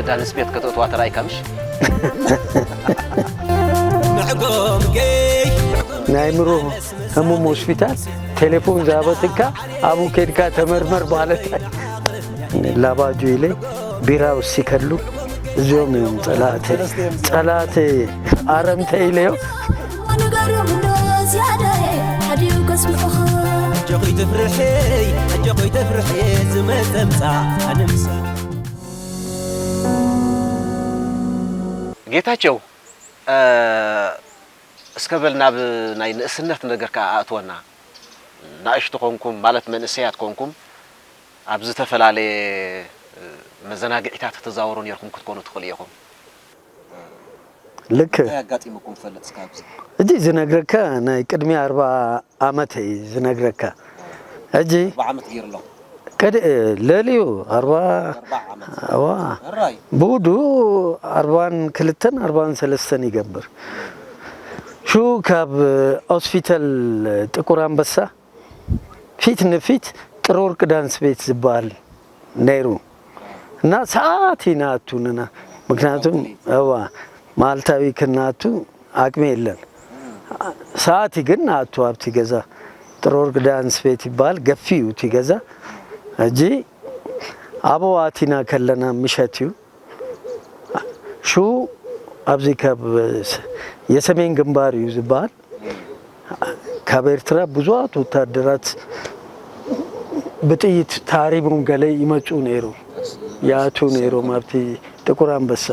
ዳንስ ቤት ከተእትዋ ተራእይካ ምሽ? ናይ ምሮ ህሙም ሆስፒታል ቴሌፎን ዝሃበትካ ኣብኡ ከድካ ተመርመር ማለት። ላባጁ ኢለ ቢራ ውሲከሉ እዚኦም እዮም ጸላእተ ጸላእተ ኣረምተ ኢለዮ። ንገርም ዶ ዝያዳየ ኣድዩ ከስምዑኻ ኣጆኺ ትፍርሒ ኣጆኺ ትፍርሒ ዝመጸ ምጻ ኣነምሳ ጌታቸው እስከ በል ናብ ናይ ንእስነት ነገር ከኣ ኣእትወና። ናእሽቱ ኮንኩም ማለት መንእሰያት ኮንኩም ኣብ ዝተፈላለየ መዘናግዒታት ክትዛወሩ ነርኩም ክትኮኑ ትኽእሉ ኢኹም። ልክ እንታይ ኣጋጢሙኩም ይፈልጥ እስከ ኣብዚ እጂ ዝነግረካ ናይ ቅድሚ ኣርባ ዓመት እዩ ዝነግረካ እጂ ኣርባ ዓመት ገይሩ ኣሎ ቀድ ለልዩ ኣርባ ኣርባ ዓመት ዋ ሕራይ ብውዱ ኣርባን ክልተን ኣርባን ሰለስተን ይገብር ሹ ካብ ሆስፒታል ጥቁር ኣንበሳ ፊት ንፊት ጥሩር ቅዳንስ ቤት ዝበሃል ነይሩ እና ሰዓት ኢና ኣቱ ንና ምክንያቱም እዋ መዓልታዊ ክናቱ ኣቅሚ የለን ሰዓት ግን ኣቱ ኣብቲ ገዛ ጥሩር ቅዳንስ ቤት ይበሃል ገፊ እዩ እቲ ገዛ እጂ ኣብኡ ኣቲና ከለና ምሸት እዩ ሹ ኣብዚ ካብ የሰሜን ግንባር እዩ ዝበሃል ካብ ኤርትራ ብዙሓት ወታደራት ብጥይት ተሃሪቦም ገለ ይመፁ ነይሮም ይኣትዉ ነይሮም ኣብቲ ጥቁር ኣንበሳ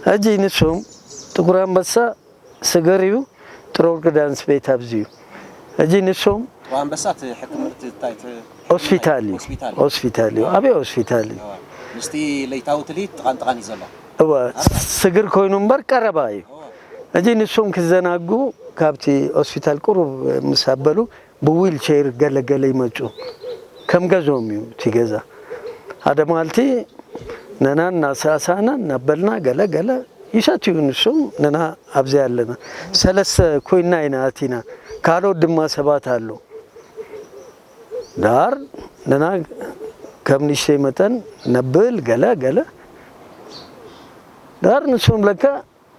ሕጂ ንሶም ጥቁር ኣንበሳ ስግር እዩ ጥሮር ግዳንስ ቤት ኣብዚ እዩ ሕጂ ንሶም ኣንበሳ እቲ ሕክምና እቲ እንታይ እቲ ሆስፒታል እዩ ሆስፒታል ሆስፒታል እዩ ኣበይ ሆስፒታል እዩ ምስቲ ለይታዊ ትልሂት ጥቓን ጥቓን እዩ ዘሎ እወ ስግር ኮይኑ እምበር ቀረባ እዩ ሕጂ ንሶም ክዘናጉ ካብቲ ሆስፒታል ቁሩብ ምስ ኣበሉ ብዊልቸር ገለገለ ይመፁ ከም ገዝኦም እዩ እቲ ገዛ ሓደ መዓልቲ ነና እናሳእሳእና እናበልና ገለ ገለ ይሰትዩ ንሶም ነና ኣብዚ ኣለና ሰለስተ ኮይና ኢና ኣቲና ካልኦት ድማ ሰባት ኣሎ ዳር ነና ከም ንሽተይ መጠን ነብል ገለ ገለ ዳር ንሶም ለካ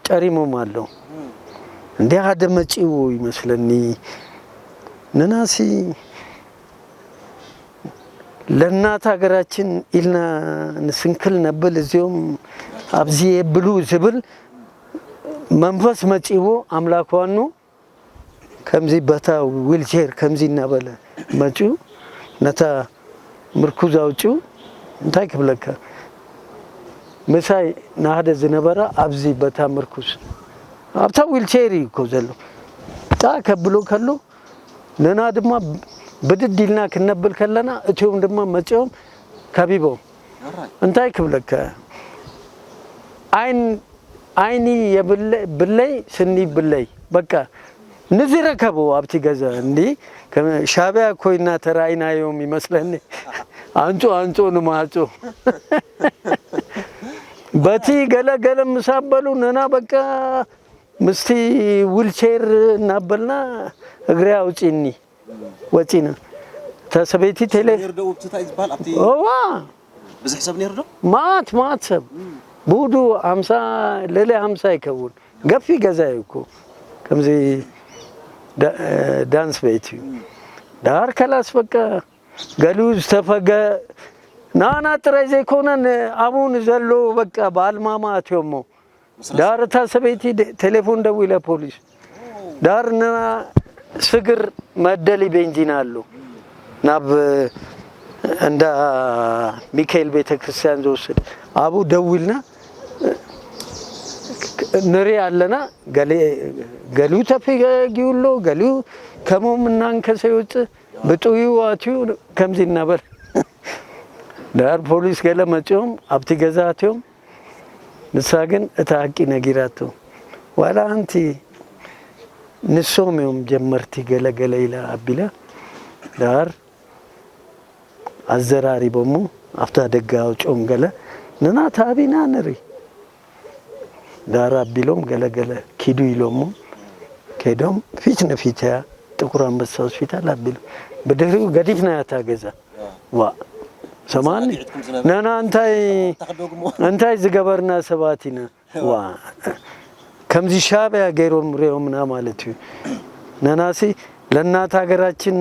ጨሪሞም ኣሎ እንዲያ ሓደ መጺኡ ይመስለኒ ንናሲ ለእናት ሀገራችን ኢልና ንስንክል ነብል እዚኦም ኣብዚ የብሉ ዝብል መንፈስ መጺዎ ኣምላክ ዋኑ ከምዚ በታ ዊልቸር ከምዚ እናበለ መጺኡ ነታ ምርኩዝ ኣውጺኡ እንታይ ክብለካ ምሳይ ንሓደ ዝነበረ ኣብዚ በታ ምርኩስ ኣብታ ዊልቸር እዩ እኮ ዘሎ ጣ ከብሎ ከሎ ንና ድማ ብድድ ኢልና ክነብል ከለና እቲኦም ድማ መፂኦም ከቢቦም እንታይ ክብለካ ዓይን ዓይኒ የብለ ብለይ ስኒ ብለይ በቃ ንዝረከቡ ኣብቲ ገዛ እንዲ ሻቢያ ኮይና ተራኢናዮም ይመስለኒ ኣንጹ ኣንጹ ንማጹ በቲ ገለ ገለ ምስ ኣበሉ ንና በቃ ምስቲ ዊልቸር እናበልና እግሪ ኣውፂኒ ወፂና እታ ሰበይቲ ቴሌ ነርዶ ውብትታ እዩ ዝበሃል ኣብቲ ዋ ብዙሕ ሰብ ነርዶ ማት ማት ሰብ ብውዱ ሃምሳ ለለ ሃምሳ ይከውን ገፊ ገዛ እዩ እኮ ከምዚ ዳንስ ቤት እዩ ዳር ከላስ በቃ ገሊኡ ዝተፈገ ናና ጥራይ ዘይኮነ ኣብኡ ንዘለዉ በቃ በኣልማማ ኣትዮሞ ዳር እታ ሰበይቲ ቴሌፎን ደዊለ ፖሊስ ዳር ንና ስግር መደሊ ቤንዚን ኣሎ ናብ እንዳ ሚካኤል ቤተክርስትያን ዝወስድ ኣብኡ ደዊልና ንርኢ ኣለና ገሊኡ ተፈጊኡ ኣሎ ገሊኡ ከምኦም እናንከሰ ይወፅእ ብጥዩ ኣትዩ ከምዚ እናበለ ዳር ፖሊስ ገለ መፂኦም ኣብቲ ገዛ ኣትዮም ንሳ ግን እታ ሓቂ ነጊራቶ ዋላ ኣንቲ ንሶም እዮም ጀመርቲ ገለ ገለ ኢላ ኣቢላ ዳር ኣዘራሪቦሞ ኣብታ ደገ ኣውፅኦም ገለ ንና ተኣቢና ንርኢ ዳር ኣቢሎም ገለ ገለ ኪዱ ኢሎሞ ከይዶም ፊት ንፊት እያ ጥቁር ኣንበሳ ሆስፒታል ኣቢሉ ብድሕሪኡ ገዲፍና እታ ገዛ ዋእ ሰማኒ። ነና እንታይ እንታይ ዝገበርና ሰባት ኢና? ዋ ከምዚ ሻዕብያ ገይሮም ሪኦምና ማለት እዩ። ነናሲ ለእናት ሀገራችን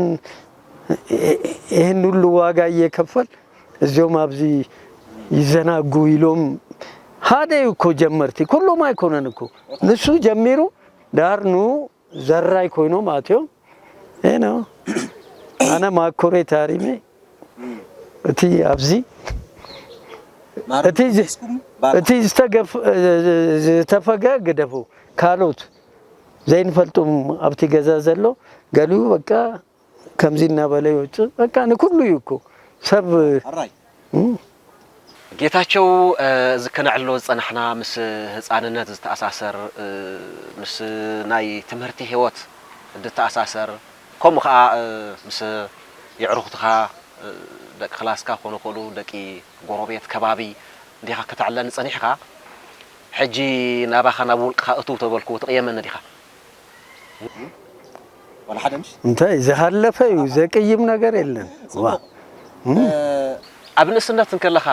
ይህን ሁሉ ዋጋ እየከፈል እዚኦም ኣብዚ ይዘናጉ ኢሎም ሓደ እዩ እኮ ጀመርቲ ኩሎም ኣይኮነን እኮ ንሱ ጀሚሩ ዳር ኑ ዘራይ ኮይኖም ኣትዮም ይህ ነው። ኣነ ማኮሬ ታሪሜ እቲ ኣብዚ እቲ ዝ- እቲ ዝተገፍ ዝተፈገ ግደፉ ካልኦት ዘይንፈልጡም ኣብቲ ገዛ ዘሎ ገሊኡ በቃ ከምዚ እናበለ ይወፅእ በቃ ንኩሉ እዩ እኮ ሰብ ጌታቸው፣ እዚ ከነዕልሎ ዝጸናሕና ምስ ህጻንነት ዝተኣሳሰር፣ ምስ ናይ ትምህርቲ ህይወት ዝተኣሳሰር፣ ከምኡ ከኣ ምስ የዕሩኽትኻ፣ ደቂ ክላስካ ክኾኑ ይኽእሉ፣ ደቂ ጎረቤት ከባቢ እንዲኻ ከተዕልለኒ ጸኒሕካ። ሕጂ ናባኻ ናብ ውልቅኻ እትው ተበልኩ ትቕየመኒ ዲኻ? ዋላ ሓደ ምሽ እንታይ ዝሃለፈ እዩ ዘቅይም ነገር የለን ዋ ኣብ ንእስነት እንከለኻ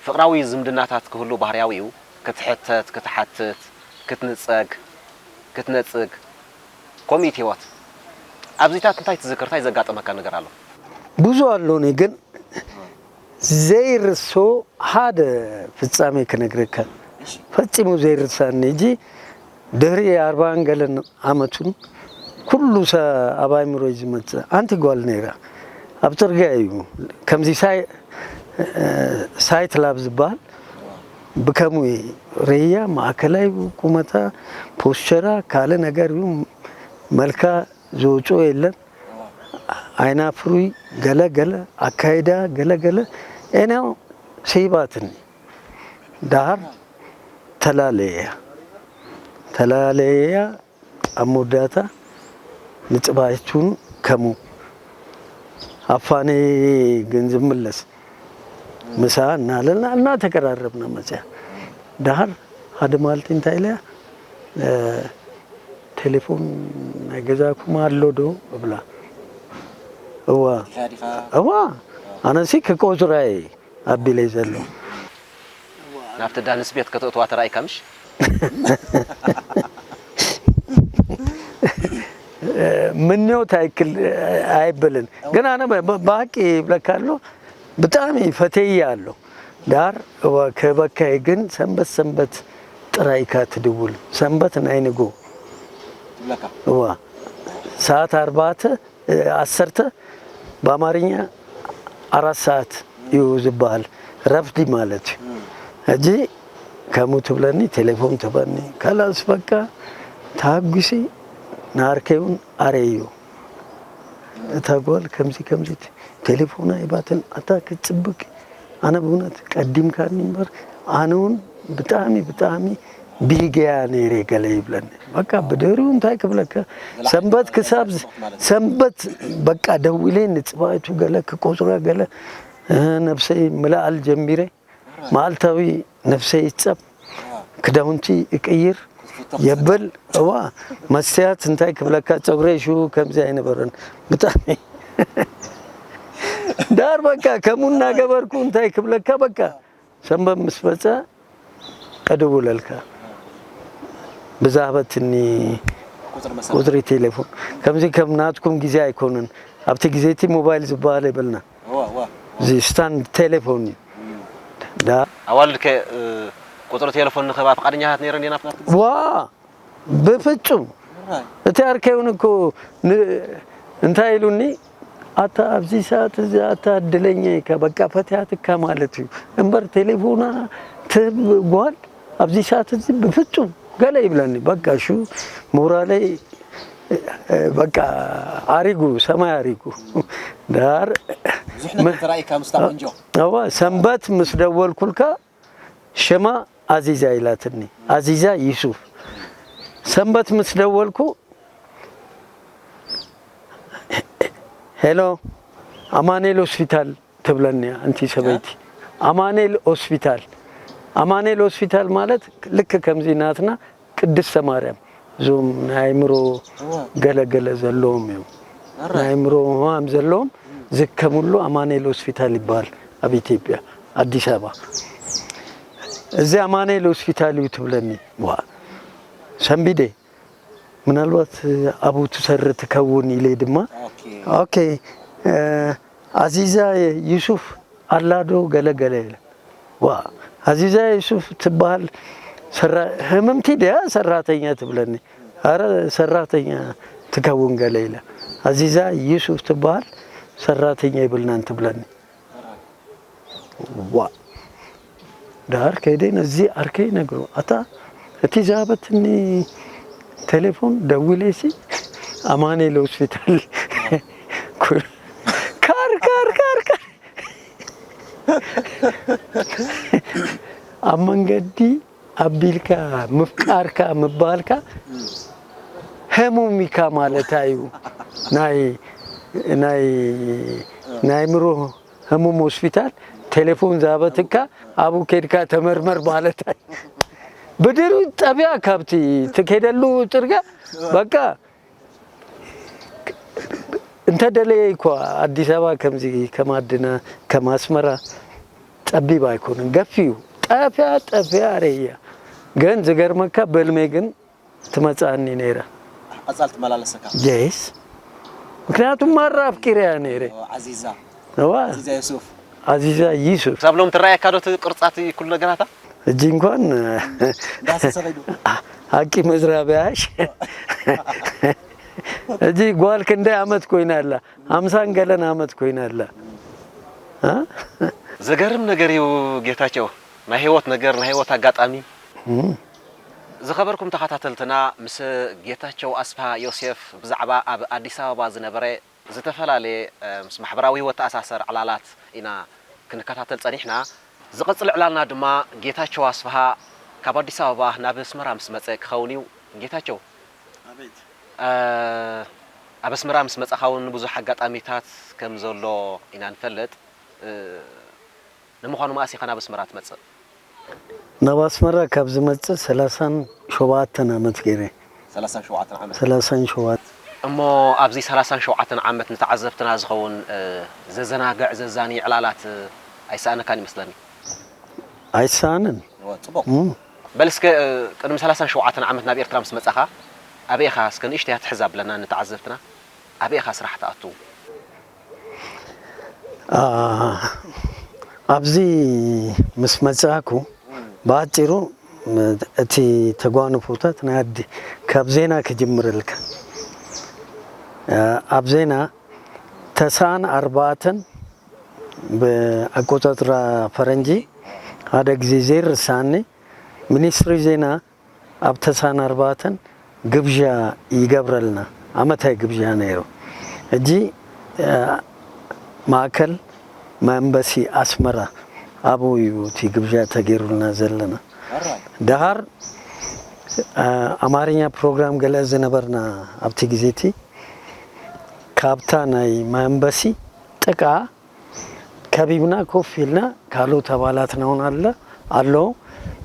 ፍቕራዊ ዝምድናታት ክህሉ ባህርያዊ እዩ። ክትሕተት ክትሓትት ክትንጸግ ክትነጽግ። ኮሚት ህይወት ኣብዚታት እንታይ ትዝክር እንታይ ዘጋጠመካ ነገር ኣሎ? ብዙ ኣሎ እኔ ግን ዘይርሶ ሓደ ፍጻሜ ክነግረካ ፈጺሙ ዘይርሳኒ እጂ ድሕሪ ኣርባን ገለን ዓመቱን ኩሉ ሰ ኣብ ኣይምሮይ ዝመጽእ ኣንቲ ጓል ነይራ ኣብ ጽርግያ እዩ ከምዚ ሳይ ሳይት ላብ ዝበሃል ብከምኡ ረያ ማእከላይ ቁመታ ፖስቸራ ካልእ ነገር እዩ መልካ ዝወፅኦ የለን። ኣይና ፍሩይ ገለ ገለ ኣካይዳ ገለ ገለ ኤንያው ስሂባትኒ። ደሃር ተላለየያ ተላለየያ ኣብ መወዳእታ ንፅባሒቱን ከሙ ኣፋኒ ግን ዝምለስ ምሳ እናለና እናተቀራረብና መፅያ። ደሃር ሓደ መዓልቲ እንታይ ኢለያ ቴሌፎን ናይ ገዛኩም ኣሎ ዶ እብላ። እዋ እዋ ኣነሲ ክቆፅራ እየ ኣቢለይ ዘሎ። ናብቲ ዳንስ ቤት ከተእትዋ ተራእይካ ምሽ? ምንዮት ኣይክል ኣይብልን ግን ኣነ ብሃቂ ይብለካ ኣሎ ብጣዕሚ ፈተያ ኣሎ ዳር ክበካይ ግን ሰንበት ሰንበት ጥራይካ ትድውል ሰንበት ናይ ንጎ እዋ ሰዓት ኣርባዕተ ዓሰርተ ብኣማርኛ ኣራት ሰዓት እዩ ዝበሃል ረፍዲ ማለት እዩ። ሕጂ ከምኡ ትብለኒ ቴሌፎን ትበኒ ከላስ በቃ ተሃጒሲ ንዓርከይ እውን ኣረዮ እታ ጓል ከምዚ ከምዚ ቴሌፎና ይባትን ኣታ ክትፅብቅ ኣነ ብእውነት ቀዲምካኒ እምበር ኣነ እውን ብጣዕሚ ብጣዕሚ ብሂገያ ነይረ ገለ ይብለኒ በቃ ብድህሪኡ እንታይ ክብለካ ሰንበት ክሳብ ሰንበት በቃ ደዊለ ንፅባይቱ ገለ ክቆፅራ ገለ ነብሰይ ምልኣል ጀሚረ መዓልታዊ ነብሰይ ይፀብ ክዳውንቲ እቅይር የብል እዋ መስትያት እንታይ ክብለካ ፀጉረ ሽው ከምዚ ኣይነበረን ብጣዕሚ ዳር በቃ ከምኡ እናገበርኩ እንታይ ክብለካ በቃ ሰንበት ምስ መፀ እድውለልካ ብዛህበትኒ ቁፅሪ ቴሌፎን ከምዚ ከም ናትኩም ግዜ ኣይኮነን ኣብቲ ግዜ እቲ ሞባይል ዝበሃል የብልና እዚ ስታንድ ቴሌፎን እዩ ኣዋልድ ከ ቁፅሪ ቴሌፎን ንኸባ ፍቃደኛታት ነይረን ናት ዋ ብፍጹም እቲ ኣርከይ እውን እኮ እንታይ ኢሉኒ ኣታ ኣብዚ ሰዓት እዚ ኣታ እድለኛ ኢካ በቃ ፈትያትካ ማለት እዩ እምበር ቴሌፎና ትህብ ጓል ኣብዚ ሰዓት እዚ ብፍጹም ገለ ይብለኒ በቃ ሹ ሞራለይ በቃ ኣሪጉ ሰማይ ኣሪጉ ዳር ብዙሕ ነገር ተራእይካ ምስታ ቆንጆ ሰንበት ምስ ደወልኩልካ ሽማ ኣዚዛ ኢላትኒ ኣዚዛ ዩሱፍ ሰንበት ምስ ደወልኩ ሄሎ ኣማኑኤል ሆስፒታል ትብለኒ እያ እንቲ ሰበይቲ ኣማኑኤል ሆስፒታል ኣማኑኤል ሆስፒታል ማለት ልክ ከምዚ ናትና ቅድስተ ማርያም እዞም ናይ ኣእምሮ ገለገለ ዘለዎም እዮም ናይ ኣእምሮ ህማም ዘለዎም ዝከምሉ ኣማኑኤል ሆስፒታል ይበሃል ኣብ ኢትዮጵያ ኣዲስ ኣበባ እዚ ኣማኑኤል ሆስፒታል እዩ ትብለኒ። ዋ ሰንቢደ ምናልባት ኣብኡ ትሰሪ ትከውን ኢለ ድማ ኦኬ ኣዚዛ ዩሱፍ ኣላዶ ገለገለ ኢለ ዋ ኣዚዛ ዩሱፍ ትበሃል ህምምቲ ድያ ሰራተኛ ትብለኒ። ኣረ ሰራተኛ ትከውን ገለ ኢለ ኣዚዛ ዩሱፍ ትበሃል ሰራተኛ ይብልናን ትብለኒ። ዋ ዳር ከይደ ነዚ ኣርከይ ነግሮ ኣታ እቲ ዝሃበትኒ ቴሌፎን ደዊለሲ ኣማኑኤል ሆስፒታል ካር ካር ካር ካር ኣብ መንገዲ ኣቢልካ ምፍቃርካ ምባልካ ህሙም ኢካ ማለት እዩ። ናይ ናይ ናይ ምሮ ህሙም ሆስፒታል ቴሌፎን ዝሃበትካ ኣብኡ ከድካ ተመርመር ማለት እዩ። ብድሩ ጠቢያ ካብቲ ትከደሉ ጽርጋ በቃ እንተ ደለየ እኮ ኣዲስ ኣበባ ከምዚ ከም ኣድና ከም ኣስመራ ጸቢብ ኣይኮነን ገፊ እዩ። ጠፍያ ጠፍያ ኣረያ ግን ዝገርመካ በልሜ ግን ትመጽኣኒ ነይራ። ቀጻል ትመላለሰካ። ጀይስ ምክንያቱም ማራ ኣፍቂረያ ነይረ። ዓዚዛ ነዋ ዓዚዛ ዩሱፍ ኣዚዛ ይሱፍ ክሳብ ሎም ትረኣየካ ዶ እቲ ቅርጻ እቲ ኩሉ ነገራታ? እጂ እንኳን ዳሰሰበይ ዶ ሀቂ መዝራቢያሽ እጂ ጓል ክንደይ ዓመት ኮይና ኣላ? ሃምሳን ገለን ዓመት ኮይና ኣላ። እ? ዘገርም ነገር እዩ ጌታቸው። ናይ ህይወት ነገር ናይ ህይወት ኣጋጣሚ እም። ዝኸበርኩም ተኸታተልትና ምስ ጌታቸው ኣስፍሃ ዮሴፍ ብዛዕባ ኣብ ኣዲስ ኣበባ ዝነበረ ዝተፈላለየ እ፣ ምስ ማሕበራዊ ህይወት ተኣሳሰር ዕላላት ኢና ክንከታተል ጸኒሕና። ዝቐጽል ዕላልና ድማ ጌታቸው ኣስፍሃ ካብ ኣዲስ ኣበባ ናብ ኣስመራ ምስ መጸ ክኸውን እዩ። ጌታቸው ኣቤት እ፣ ኣብ ኣስመራ ምስ መጻኻ እውን ብዙሕ ኣጋጣሚታት ከም ዘሎ ኢና ንፈልጥ። እ፣ ንምዃኑ መኣስ ኢኻ ናብ ኣስመራ ትመጽእ? ናብ ኣስመራ ካብ ዝመጽእ ሰላሳን ሸውዓተን ዓመት ገይረ። ሰላሳን ሸውዓተን ዓመት ሰላሳን ሸውዓተን እሞ ኣብዚ ሰላሳን ሸውዓተን ዓመት ንተዓዘብትና ዝኸውን እ፣ ዘዘናግዕ ዘዛንይ ዕላላት እ፣ ኣይሰኣነካን ይመስለኒ። ኣይሰኣንን። እወ፣ ጽቡቕ እም። በል እስከ እ፣ ቅድሚ ሰላሳን ሸውዓተን ዓመት ናብ ኤርትራ ምስ መጻኻ ኣበይ ኢኻ እስከ ንእሽተይ ትሕዝ ኣብለና ንተዓዘብትና ኣበይ ኢኻ ስራሕ ትኣቱ? ኣ፣ ኣብዚ ምስ መጻእኩ ብኣጭሩ እቲ ተጓንፎታት ናይ ኣዲ ካብ ዜና ክጅምረልካ። ኣ፣ ኣብ ዜና ተስዓን ኣርባዕተን ብኣቆጻጽራ ፈረንጂ ሓደ ግዜ ዘይርሳኒ ሚኒስትሪ ዜና ኣብ ተስዓን ኣርባዕተን ግብዣ ይገብረልና። ዓመታዊ ግብዣ ነይሩ። ሕጂ እ፣ ማእከል መንበሲ ኣስመራ ኣብኡ እዩ እቲ ግብዣ ተገይሩልና ዘለና። ደሃር እ፣ ኣማርኛ ፕሮግራም ገለ ዝነበርና ኣብቲ ግዜ እቲ ካብታ ናይ መንበሲ ጥቃ ከቢብና ኮፍ ኢልና ካልኦት ኣባላትና እውን ኣለ ኣሎ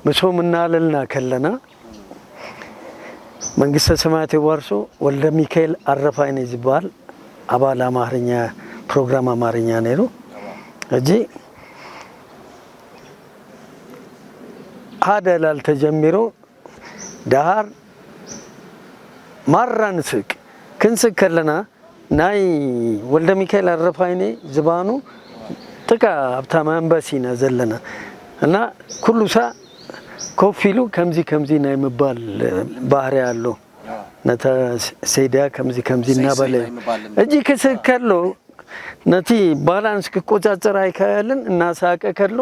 ምስኦም እናለልና ከለና መንግስተ ሰማያት የዋርሶ ወልደ ሚካኤል ኣረፋይነ ዝበሃል ኣባል ኣማርኛ ፕሮግራም ኣማርኛ ነይሩ። ሕጂ ሓደ ዕላል ተጀሚሩ ደሃር ማራ ንስቅ ክንስቅ ከለና ናይ ወልደ ሚካኤል ኣረፋይነ ዝባኑ ጥቃ ኣብታ መንበሲ ኢና ዘለና እና ኩሉ ሳ ኮፍ ኢሉ ከምዚ ከምዚ ናይ ምባል ባህሪ ኣሎ። ነታ ሴድያ ከምዚ ከምዚ እናበለ ሕጂ ክስቅ ከሎ ነቲ ባላንስ ክቆጻጸር ኣይከኣልን እናሳቀ ከሎ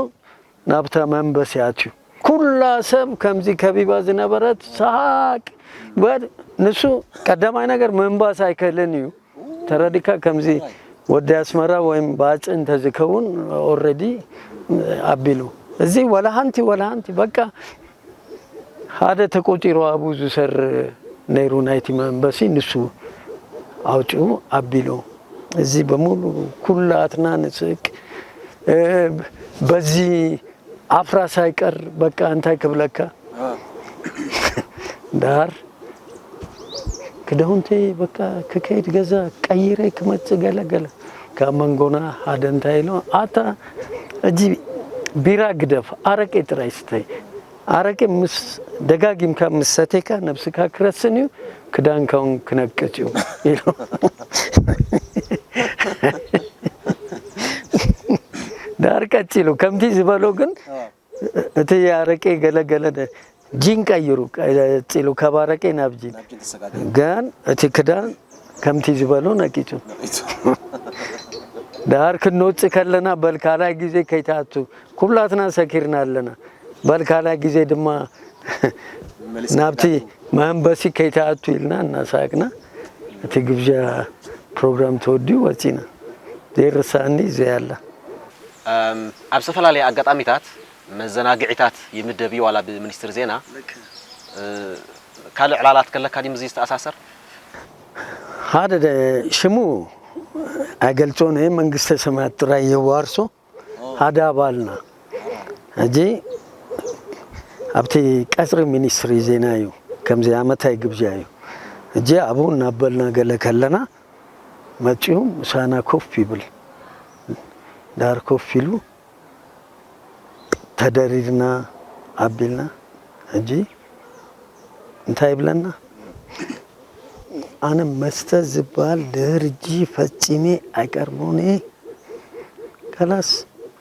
ናብታ መንበሲ ኣትዩ። ኩላ ሰብ ከምዚ ከቢባ ዝነበረት ሳቅ በል። ንሱ ቀዳማይ ነገር ምንባስ ኣይክእልን እዩ። ተረዲካ ከምዚ ወዲ ኣስመራ ወይም ባጽ እንተዝከውን ኦረዲ ኣቢሉ እዚ ወላ ሓንቲ ወላ ሓንቲ በቃ ሓደ ተቆጢሩ ኣብኡ ዝሰር ነይሩ ናይቲ መንበሲ ንሱ ኣውፅኡ ኣቢሉ እዚ በሙሉ ኩላትና ንስቅ በዚ ኣፍራ ሳይቀር በቃ እንታይ ክብለካ ዳር ክዳውንተይ በቃ ክከይድ ገዛ ቀይረ ክመጽእ ገለ ገለ ካብ መንጎና ሓደ እንታይ ኢሎ ኣታ ሕጂ ቢራ ግደፍ፣ ኣረቄ ጥራይ ስተይ። ኣረቄ ምስ ደጋጊምካ ምስ ሰቴካ ነብስካ ክረስን እዩ፣ ክዳንካ እውን ክነቅጽ እዩ ኢሉ። ዳር ቀጺሉ ከምቲ ዝበሎ ግን እቲ ኣረቄ ገለ ገለ ደ-፣ ጂን ቀይሩ ቀጺሉ ካብ ኣረቄ ናብ ጂን። ናብ ጅን ተሰጋገረ። ግን እቲ ክዳን ከምቲ ዝበሎ ነቂጹ። ነቂጹ። ዳር ክንወጽእ ከለና በል ካልኣይ ግዜ ከይትኣቱ ኩላትና ሰኪርና ኣለና። በል ካልኣይ ግዜ ድማ መመሊስካ ናብቲ ከይትኣቱ። መምበሲ ከይትኣቱ ኢልና እናሳቅና እቲ ግብዣ ፕሮግራም ተወዲኡ ወጺና። ዘይርሳኒ ዘይ ኣላ። እም፣ ኣብ ዝተፈላለየ ኣጋጣሚታት መዘናግዒታት ይምደብ እዩ ዋላ ብሚኒስትሪ ዜና። ልክ። እ፣ ካልእ ዕላላት ከለካ ድዩ ምስዚ ዝተኣሳሰር? ሓደ ደ-፣ ሽሙ ኣይገልጾን እየ፣ መንግስተ ሰማያት ጥራይ የዋርሶ። ሓደ ኣባልና። ሕጂ ኣብቲ ቀጽሪ ሚኒስትሪ ዜና እዩ፣ ከምዚ ዓመታዊ ግብዣ እዩ። ሕጂ ኣብኡ እናበልና ገለ ከለና መጺኡ ምሳና ኮፍ ይብል። ዳር ኮፍ ኢሉ ተደሪርና ኣቢልና። ሕጂ እንታይ ይብለና? ኣነ መስተ ዝበሃል ድሕሪ ሕጂ ፈጺመ ኣይቀርቦን እየ። ከላስ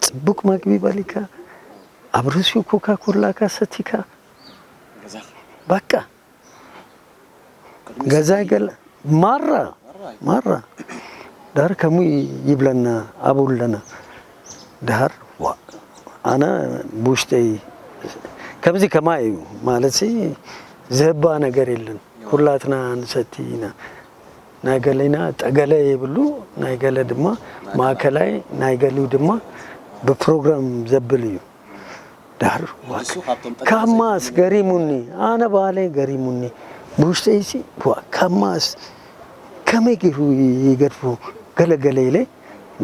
ጽቡቅ መግቢ በሊካ፣ ኣብ ርእሲኡ ኮካ ኮላካ ሰቲካ፣ ገዛኻ። በቃ። ቅድሚ ገዛ ሰቲ። ገለ ማራ፣ ማራ። ማራ። ዳር ከምኡ ይብለና ኣብኡ ኣለና። ዳር ዋ፣ ኣነ ብውሽጠይ ከምዚ ከማይ እዩ ማለት ሲ፣ ዝህባ ነገር የለን። ኩላትና ንሰቲ ኢና። ናይ ገሌና ጠገለ የብሉ፣ ናይ ገለ ድማ ማእከላይ። ማእከላይ፣ ናይ ገሊኡ ድማ ብፕሮግራም ዘብል እዩ። ዳር ንሱ ካብቶም ጠገለ ካብ ማስ ዘይብሉ ገሪሙኒ፣ ኣነ ባዕለይ ገሪሙኒ። ብውሽጠይሲ ዋ፣ ካብ ማስ ከመይ ገይሩ ይገድፎ ገለ ገለ ኢለ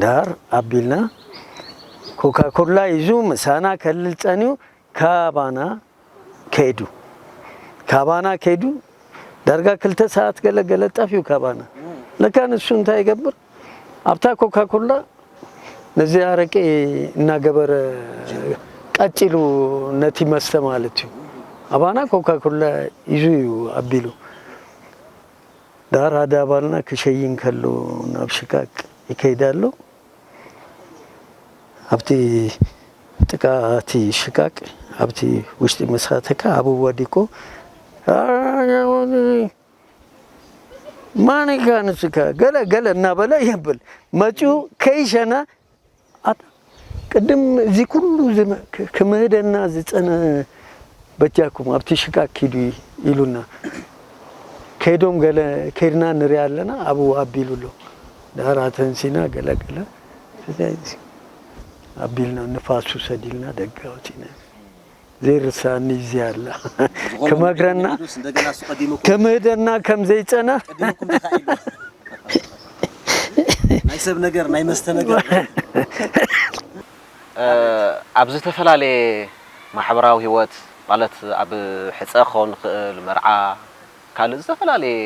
ዳር ኣቢልና ኮካ ኮላ ሒዙ ምሳና ከልል ጸንዩ ካባና ከይዱ። ካባና ከይዱ ዳርጋ ክልተ ሰዓት ገለ ገለ ጠፍዩ ካባና። ለካ ንሱ እንታይ ይገብር? ኣብታ ኮካ ኮላ ነዚ ኣረቄ እናገበረ ቀጺሉ ነቲ መስተ ማለት እዩ። ኣባና ኮካ ኮላ ሒዙ እዩ ኣቢሉ። ዳር ሓደ ኣባልና ክሸይን ከሎ ናብ ሽቃቅ ይከይድ ኣሎ። ኣብቲ ጥቃ እቲ ሽቃቅ ኣብቲ ውሽጢ መሳተካ ኣብኡ ወዲቁ፣ "ማን ኢኻ ንስካ?" ገለ ገለ እናበለ የብል። መጺኡ ከይሸና፣ ኣታ ቅድም እዚ ኩሉ ዝመ-፣ ክ-፣ ክምህደና ዝጸነ በጃኩም ኣብቲ ሽቃቅ ኪዱ ኢሉና። ከይዶም ገለ ከይድና ንሪኣ ኣለና፣ ኣብኡ ኣቢሉ ኣሎ። ዳራ ተንሲና ገለ ገለ ኣቢልና፣ ንፋሱ ሰዲልና ደገ ኣውጺና። ዘይርሳኒ እዚ ኣላ። ዝኾነ ክመግረና፣ ነገር ይሄዱስ እንደገና እሱ ቀዲሙኩም ክምህደና ከም ዘይጸና። ቀዲሙኩም ተኻኢሉ። ናይ ሰብ ነገር፣ ናይ መስተ ነገር። እ፣ ኣብ ዝተፈላለየ ማሕበራዊ ህይወት፣ ማለት ኣብ ሕጸ ክኸውን ይኽእል፣ መርዓ፣ ካልእ ዝተፈላለየ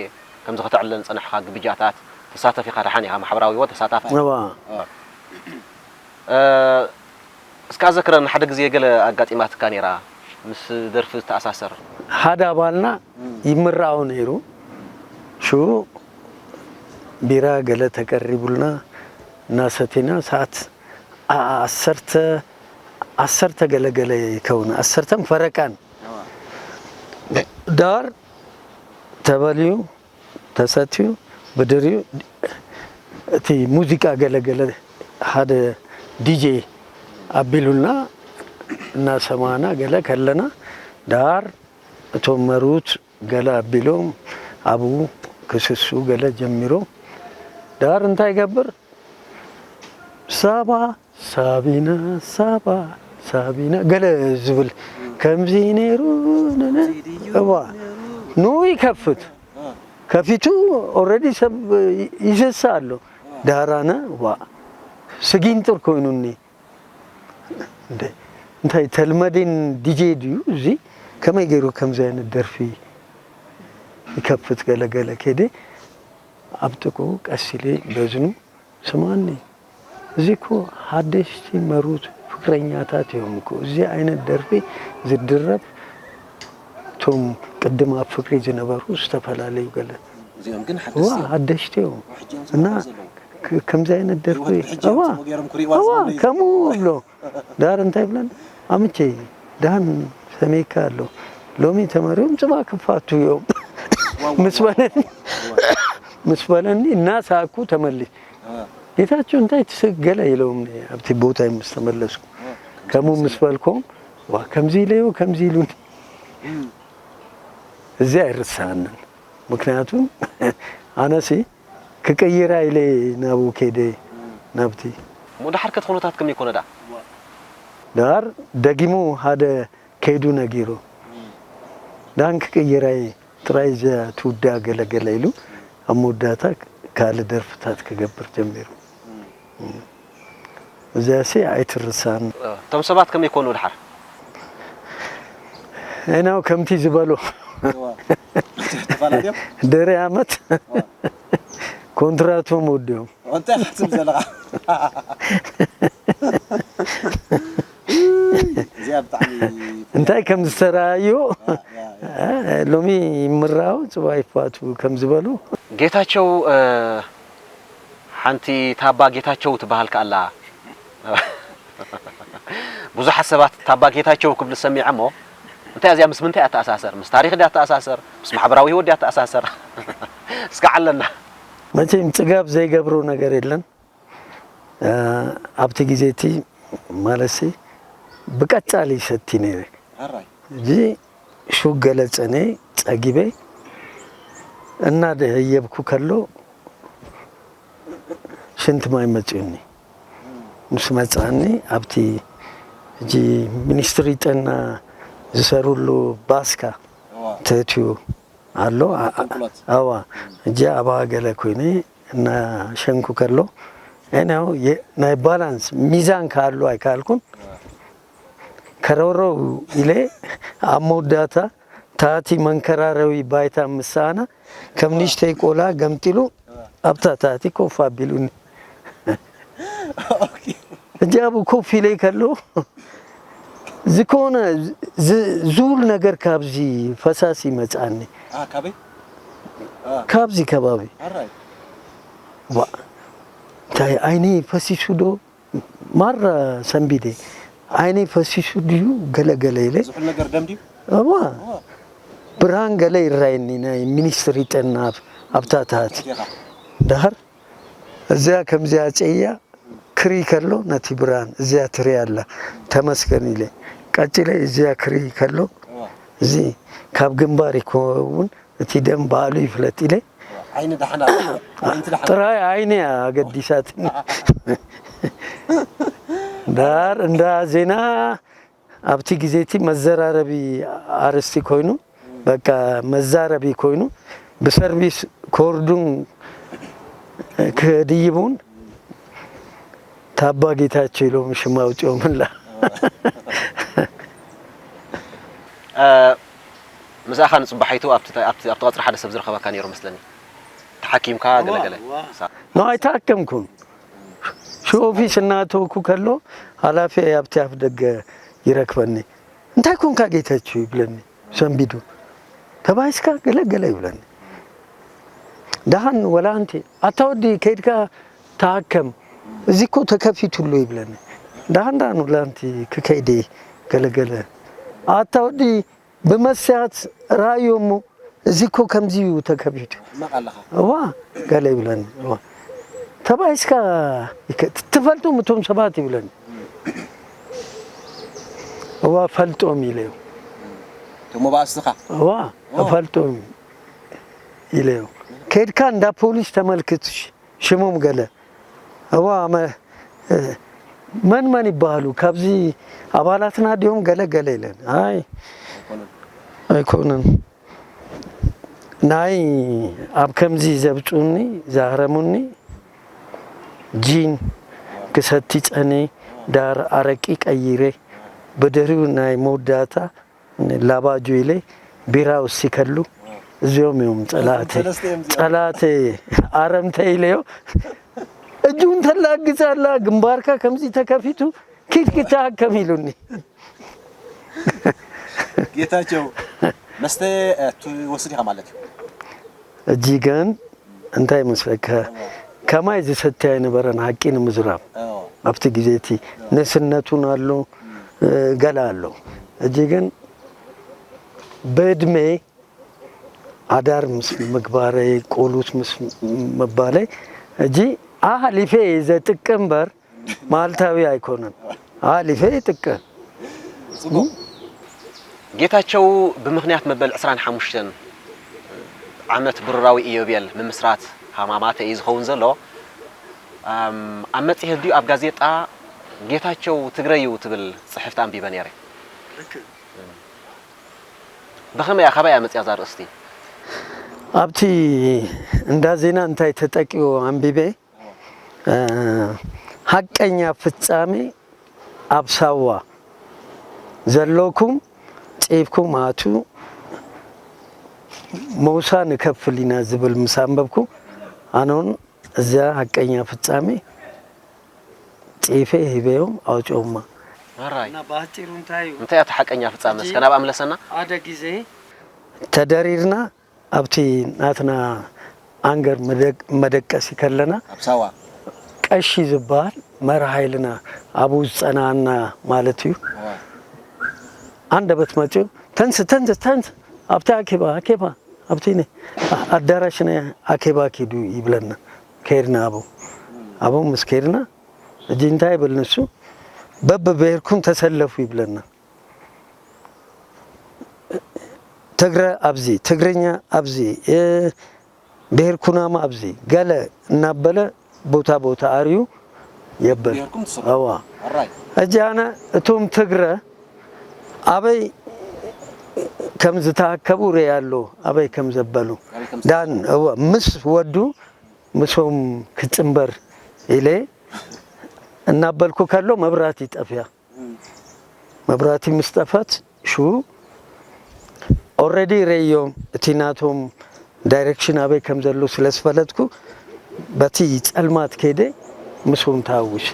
ከምዚ ከተዕልለን ዝጸናሕካ ግብጃታት ተሳተፍ ኢኻ፣ ደሓን ኢኻ፣ ማሕበራዊ ህይወት ተሳታፋይ። እዋ። እ፣ እስካ ዘክረን ሓደ ግዜ ገለ ኣጋጢማትካ ነይራ ምስ ደርፊ ዝተኣሳሰር። ሓደ ኣባልና እም። ይምርዓው ነይሩ። ሽዑ ቢራ ገለ ተቀሪቡልና እናሰቲና ሰዓት ዓ-፣ ዓሰርተ፣ ዓሰርተ ገለ ገለ ይከውን፣ ዓሰርተን ፈረቃን። እዋ። ዳር ተበልዩ፣ ተሰትዩ፣ ብድሪኡ እቲ ሙዚቃ ገለ ገለ ሓደ ዲጄ ኣቢሉልና እናሰማዕና ገለ ከለና፣ ዳር እቶም መርኡት ገለ ኣቢሎም ኣብኡ ክስስኡ ገለ ጀሚሮም። ዳር እንታይ ይገብር? ሳባ ሳቢና፣ ሳባ ሳቢና ገለ ዝብል ከምዚ ነይሩ፣ ነነ፣ እዋ፣ ንኡ ይከፍት። ከፊቱ ኦልሬዲ ሰብ ይስሳ ኣሎ። ዳራነ፣ ዋ፣ ስጊንጥር ኮይኑኒ። እንደ፣ እንታይ ተልመዴን ዲጄ ድዩ እዚ? ከመይ ገይሩ ከምዚ ዓይነት ደርፊ ይከፍት? ገለ ገለ ከይደ ኣብ ጥቅኡ ቀስ ኢለ በዝኑ፣ ስማኒ፣ እዚ እኮ ሓደሽቲ መሩት ፍቅረኛታት እዮም እኮ። እዚ ዓይነት ደርፊ ዝድረፍ እቶም ቅድም ኣብ ፍቅሪ ዝነበሩ ዝተፈላለዩ ገለ እዚኦም ግን ዋ ሓደስቲ እዮም። ሓደሽቲ እዮም ሕጂ እዮም እና ዝመሃሩ ዘለዉ። ክ- ከምዚ ዓይነት ደርፊ ህይወት ብሕጂ እዮም እዋ ጽቡቕ ገይሮም ክርእይዋ እዋ ዝደለዩ ከምኡ ዘለዉ። ብሎ ዳር እንታይ ብለን ኣምቼ ዳን ሰመይካ ኣሎ ሎሚ ተመሪዮም ጽባ ክፋቱ እዮም ዋው፣ ምስ ዋው፣ በለኒ ዋው። ምስ በለኒ እናሳኩ ተመሊስ አ፣ ጌታቸው እንታይ ትስገለ ኢለውም ኣብቲ ቦታ ምስ ተመለስኩ አ፣ ከምኡ ምስ በልኮም ዋ ከምዚ ኢለዮ ከምዚ ኢሉኒ እም፣ እዚ ኣይርሳንን ምክንያቱም ኣነሲ ክቅይራ ኢለ ናብኡ ከይደ ናብቲ እሞ ድሓር ከ እቲ ኩነታት ከመይ ኮነ ደኣ? ዳር ደጊሙ ሓደ ከይዱ ነጊሩ ዳን ክቅይራይ ጥራይ እዚኣ ትውዳእ ገለገለ ኢሉ ኣብ መወዳእታ ካልእ ደርፍታት ክገብር ጀሚሩ። እዚኣሲ ኣይትርሳን። እቶም ሰባት ከመይ ኮኑ ድሓር? ኣይናው ከምቲ ዝበሎ ተፈላለዮም ድሕሪ ዓመት ኮንትራቶም ወዲኦም እንታይ ክትስም ዘለኻ እዚኣ ብጣዕሚ እንታይ ከም ዝተረኣዮ ሎሚ ይምራው ጽባ ይፋቱ ከም ዝበሉ ጌታቸው ሓንቲ ታባ ጌታቸው ትበሃል ከኣላ ብዙሓት ሰባት ታባ ጌታቸው ክብሉ ሰሚዐ እሞ እንታይ እዚኣ ምስ ምንታይ ኣተኣሳሰር ምስ ታሪክ ድያ ኣተኣሳሰር ምስ ማሕበራዊ ህይወት ድያ ኣተኣሳሰር እስከ ዓለና መቼም ጽጋብ ዘይገብሮ ነገር የለን ኣብቲ ግዜ እቲ ማለሲ ብቀጻሊ ይሰቲ ነይረ ኣራይ እዚ ሹግ ገለ ጸነ ጸጊበ እና ደየብኩ ከሎ ሽንቲ ማይ መጽኡኒ ምስ መጽኣኒ ኣብቲ እዚ ሚኒስትሪ ጥዕና ዝሰሩሉ ባስካ ተእትዩ ኣሎ ቁልቁለት ኣዋ እጂ ኣባ ገለ ኮይነ እና ሸንኩ ከሎ ናይ ባላንስ ሚዛን ካሉ ኣይካልኩን ከረውረው ኢለ ኣብ መወዳእታ ታቲ መንከራረዊ ባይታ ምሳና ከም ንእሽተይ ቆላ ገምጢሉ ኣብታ ታቲ ኮፍ ኣቢሉኒ ሕጂ ኣብኡ ኮፍ ኢለ ከሎ ዝኾነ ዝውል ነገር ካብዚ ፈሳሲ ይመፅኣኒ ካበይ ካብዚ ከባቢ ኣራይ እንታይ ዓይነይ ፈሲሱ ዶ ማራ ሰንቢደ ዓይነይ ፈሲሱ ድዩ ገለገለ ኢለ ዝሑል ነገር ደም ድዩ እዋ ብርሃን ገለ ይረኣየኒ ናይ ሚኒስትሪ ጥዕና ኣብታ ታህቲ ጌኻ ዳህር እዚኣ ከምዚኣ ጨያ ክሪ ከሎ ነቲ ብርሃን እዚኣ ትሪ ኣላ ተመስገን ኢለ ቀፂለ እዚኣ ክሪ ከሎ እዚ ካብ ግንባር ይከውን እቲ ደም ባዕሉ ይፍለጥ ኢለ ዓይኒ ደሓና ዓይንቲ ደሓና ጥራይ ዓይኒ ኣገዲሳትኒ ዳር እንዳ ዜና ኣብቲ ግዜ እቲ መዘራረቢ ኣርስቲ ኮይኑ በቃ መዛረቢ ኮይኑ ብሰርቪስ ኮርዱን ክድይቡን ታባ ጌታቸው ኢሎም ሽም ኣውፂኦምላ ምሳኻ ንፅባሒቱ ኣብቲ ኣብቲ ኣብቲ ቀፅሪ ሓደ ሰብ ዝረኸበካ ነይሩ መስለኒ ተሓኪምካ ገለገለ ኖ ኣይተኣከምኩን ሽኦፊስ እናተወኩ ከሎ ሃላፊ ኣብቲ ኣፍ ደገ ይረክበኒ እንታይ ኮንካ ጌታቸው ይብለኒ ሰንቢዱ ተባይስካ ገለገለ ይብለኒ ደሃን ወላ ኣንቲ ኣታ ወዲ ከይድካ ተሃከም እዚ እኮ ተከፊቱ ኣሎ ይብለኒ ደሃን ደሃን ወላ ኣንቲ ክከይደ ገለገለ ኣታ ወዲ ብመስትያት ረኣዮ እሞ እዚ እኮ ከምዚ እዩ ተከፊቱ ሕማቕ ኣለኻ እዋ ገለ ይብለኒ እዋ ተባይስካ ትፈልጦም እቶም ሰባት ይብለኒ እዋ ፈልጦም ኢለዮ እሞ ብኣስኻ እዋ እፈልጦም ኢለዮ ከድካ እንዳ ፖሊስ ተመልክት ሽሞም ገለ እዋ መ- እ፣ መን መን ይበሃሉ ካብዚ ኣባላትና ድዮም ገለ ገለ ኢለን ኣይ ኣይኮነን ናይ ኣብ ከምዚ ዘብፁኒ ዛህረሙኒ ጂን ክሰቲ ፀነ ዳር ኣረቂ ቀይረ ብድህሪኡ ናይ መወዳእታ ላባጆ ኢለ ቢራ ወሲከሉ እዚኦም እዮም ጸላእተ ሰለስተ እዮም እዚኦም። ጸላእተ ኣረምተ ኢለዮ እጁ እንተላግጽ ኣላ ግንባርካ ከምዚ ተከፊቱ ኪድ ክተሃከም ኢሉኒ። ጌታቸው መስተ ትወስድ ኢኻ ማለት እዩ። እጅገን እንታይ መስለካ ከማይ ዝሰትያ የነበረን ሓቂ ንምዝራብ ኣብቲ ግዜ እቲ ንስነቱን ኣሎ ገላ ኣሎ። እጅገን ብእድሜ ኣዳር ምስ ምግባረይ ቆሉት ምስ ምባለይ እጂ ኣሕሊፈ ዘጥቅም እምበር ማልታዊ ኣይኮነን። ኣሕሊፈ ይጥቀም። ጌታቸው ብምኽንያት መበል ዕስራን ሓሙሽተን ዓመት ብሩራዊ ኢዮቤል ምምስራት ሃማማተ እዩ ዝኸውን ዘሎ። ኣብ መጽሔት ድዩ ኣብ ጋዜጣ ጌታቸው ትግረዩ ትብል ጽሕፍቲ ኣንቢበ ነይረ። ብኸመይ እያ ካበይ እያ መጽያ እዛ ኣርእስቲ? ኣብቲ እንዳ ዜና እንታይ ተጠቂዎ ኣንቢበ ሓቀኛ ፍጻሜ ኣብ ሳዋ ዘለኩም ጺፍኩም ኣቱ መውሳ ንከፍል ኢና ዝብል ምስ ኣንበብኩ ኣነውን እዚያ ሓቀኛ ፍጻሜ ጺፌ ሂበዮም ኣውፅኦማ። ኣራይ እና በአጭሩ እንታይ እዩ እንታይ እያ ሓቀኛ ፍጻሜ እስከ ናብ ኣምለሰና። ሓደ ጊዜ ተደሪርና ኣብቲ ናትና ኣንገር መደቀሲ ከለና ኣብ ሳዋ ቀሺ ዝበሃል መራሒ ኢልና ኣብኡ ዝጸናና ማለት እዩ። ኣንደበት መጺኡ ተንስ ተንስ ተንስ ኣብቲ ኣኬባ ኣኬባ ኣብቲ ኣዳራሽ ናይ ኣኬባ ኪዱ ይብለና። ከይድና ኣብኡ ኣብኡ ምስ ከይድና እጂ እንታይ ይብል ንሱ በብብሄርኩም ተሰለፉ ይብለና። ትግረ ኣብዚ ትግርኛ ኣብዚ ብሄር ኩናማ ኣብዚ ገለ እናበለ ቦታ ቦታ ኣርዩ የብል። ብሄርኩም ትስሩ። ኣዋ ኣራይ እጂ ኣነ እቶም ትግረ ኣበይ ከም ዝተኣከቡ ርእ ኣሎ ኣበይ ከም ዘበሉ ኣበይ ከም ዳን እወ ምስ ወዱ ምስኦም ክጽንበር ኢለ እናበልኩ ከሎ መብራት ይጠፍያ። መብራቲ ምስ ጠፈት ሽው ኦረዲ ረዮም እቲ ናቶም ዳይሬክሽን ኣበይ ከም ዘሎ ስለ ዝፈለጥኩ በቲ ጸልማት ከይደ ምስዎም ተሃውሽ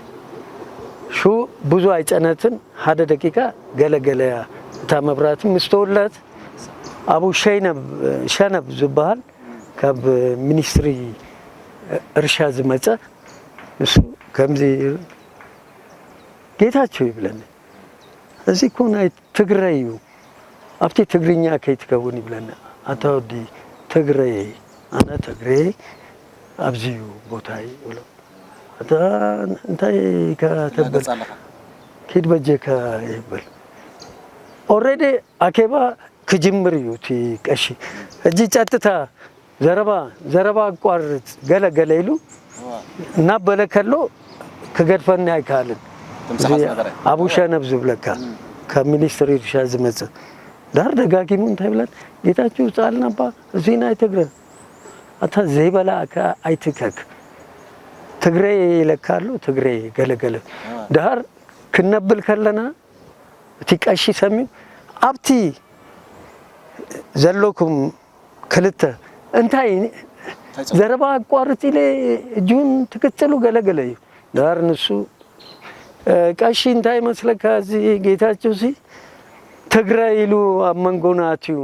ሹ ብዙ ኣይጸነትን ሓደ ደቂቃ ገለገለያ እታ መብራቲ ምስ ተወለት ኣብኡ ሸይነብ ሸነብ ዝበሃል ካብ ሚኒስትሪ እርሻ ዝመጸ እሱ ከምዚ ጌታቸው ይብለኒ እዚ እኮ ናይ ትግረይ እዩ ኣብቲ ትግርኛ ከይትከውን ይብለኒ ኣታ ወዲ ትግረይ ኣነ ትግረይ ኣብዚ እዩ ቦታይ ይብሎ ኣታ እንታይ ከተብል ገጽ ኣለኻ ኪድ በጀካ ይብል ኦረዲ ኣኬባ ክጅምር እዩ እቲ ቀሺ እጂ ጸጥታ ዘረባ ዘረባ ኣቋርጽ ገለ ገለ ኢሉ እናበለ ከሎ ክገድፈኒ ኣይከኣልን ትምስሓት ነበረ ኣቡ ሸነብ ዝብለካ ካብ ሚኒስትሪ እርሻ ዝመጽእ ዳር ደጋጊሙ እንታይ ብለን ጌታቸው ውፅኣልና እባ እዚ ናይ ትግረ ኣታ ዘይበላእካ ኣይትከክ ትግረ ይለካ ኣሎ ትግረ ገለገለ ዳር ክነብል ከለና እቲ ቀሺ ሰሚዑ ኣብቲ ዘለኩም ክልተ እንታይ ዘረባ ኣቋርፅ ኢለ እጁን ትቅፅሉ ገለገለ እዩ ዳር ንሱ ቀሺ እንታይ መስለካ እዚ ጌታቸው ሲ ትግራይ ኢሉ ኣብ መንጎና ኣትዩ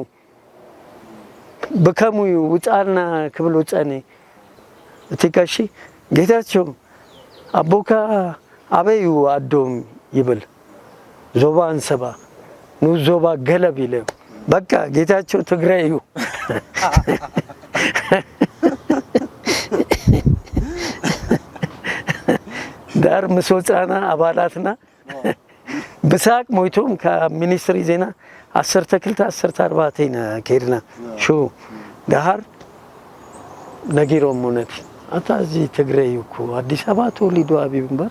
ብከምኡ እዩ ውፃልና ክብል ውፀኒ እቲ ቀሺ ጌታቸው ኣቦካ ኣበይ እዩ ኣዶም ይብል ዞባ ኣንሰባ ንኡስ ዞባ ገለብ ኢለ በቃ ጌታቸው ትግራይ እዩ ዳር ምስ ወፃና ኣባላትና ብሳቅ ሞይቶም ካብ ሚኒስትሪ ዜና ዓሰርተ ክልተ ዓሰርተ ኣርባዕተ ኢና ከይድና ሽው ደሃር ነጊሮሞ ነቲ ኣታ እዚ ትግረ እዩ እኮ ኣዲስ ኣበባ ተወሊዱ ኣብዩ እምበር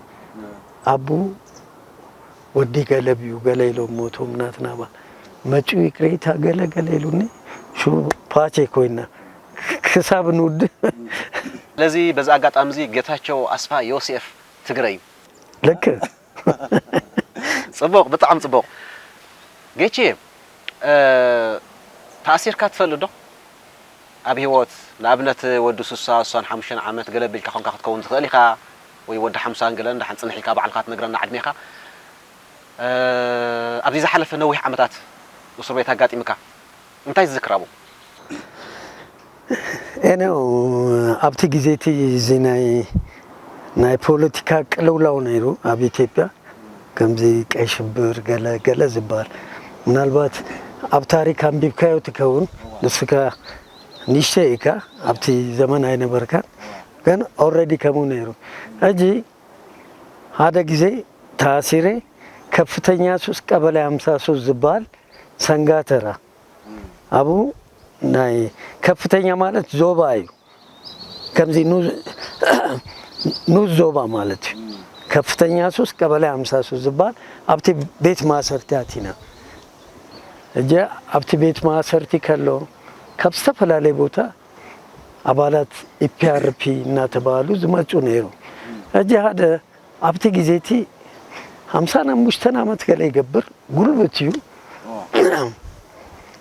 ኣቡ ወዲ ገለብ እዩ ገለ ኢሎሞ እቶም ናትና ኣባል መፂኡ ይቅሬታ ገለ ገለ ኢሉኒ ሽው ፓቼ ኮይና ክሳብ ንውድእ ስለዚ በዚ ኣጋጣሚ እዚ ጌታቸው ኣስፋ ዮሴፍ ትግረ እዩ ልክ ጽቡቕ ብጣዕሚ ጽቡቕ ጌቼ ተኣሲርካ ትፈልጥ ዶ ኣብ ህይወት ንኣብነት ወዲ ሱሳ ሱሳን ሓሙሽተን ዓመት ገለ ቢልካ ኮንካ ክትከውን ትኽእል ኢኻ ወይ ወዲ ሓምሳን ገለን ደሓን ጽንሕ ኢልካ ባዕልካ ትነግረና ዕድሜኻ ኣብዚ ዝሓለፈ ነዊሕ ዓመታት እስር ቤት ኣጋጢምካ እንታይ ትዝክር ኣብኡ? ኤነው ኣብቲ ግዜ እቲ እዚ ናይ ናይ ፖለቲካ ቅልውላው ነይሩ ኣብ ኢትዮጵያ፣ ከምዚ ቀይ ሽብር ገለ ገለ ዝበሃል። ምናልባት ኣብ ታሪክ ኣንቢብካዮ ትከውን፣ ንስካ ንእሽተይ ኢካ፣ ኣብቲ ዘመን ኣይነበርካን። ግን ኦልሬዲ ከምኡ ነይሩ። ሕጂ ሓደ ግዜ ተኣሲረ፣ ከፍተኛ ሱስ ቀበሌ ሃምሳ ሶስት ዝበሃል ሰንጋተራ፣ ኣብኡ ናይ ከፍተኛ ማለት ዞባ እዩ። ከምዚ ንኡስ ዞባ ማለት እዩ። ከፍተኛ ሱስ ቀበሌ ሃምሳ ሶስት ዝበሃል ኣብቲ ቤት ማእሰርቲ ኣቲና። እጀ ኣብቲ ቤት ማእሰርቲ ከሎ ካብ ዝተፈላለየ ቦታ ኣባላት ኢፒኣርፒ እናተባህሉ ዝመፁ ነይሩ። እጀ ሓደ ኣብቲ ግዜ እቲ ሃምሳን ሓሙሽተን ዓመት ገለ ይገብር፣ ጉልብት እዩ።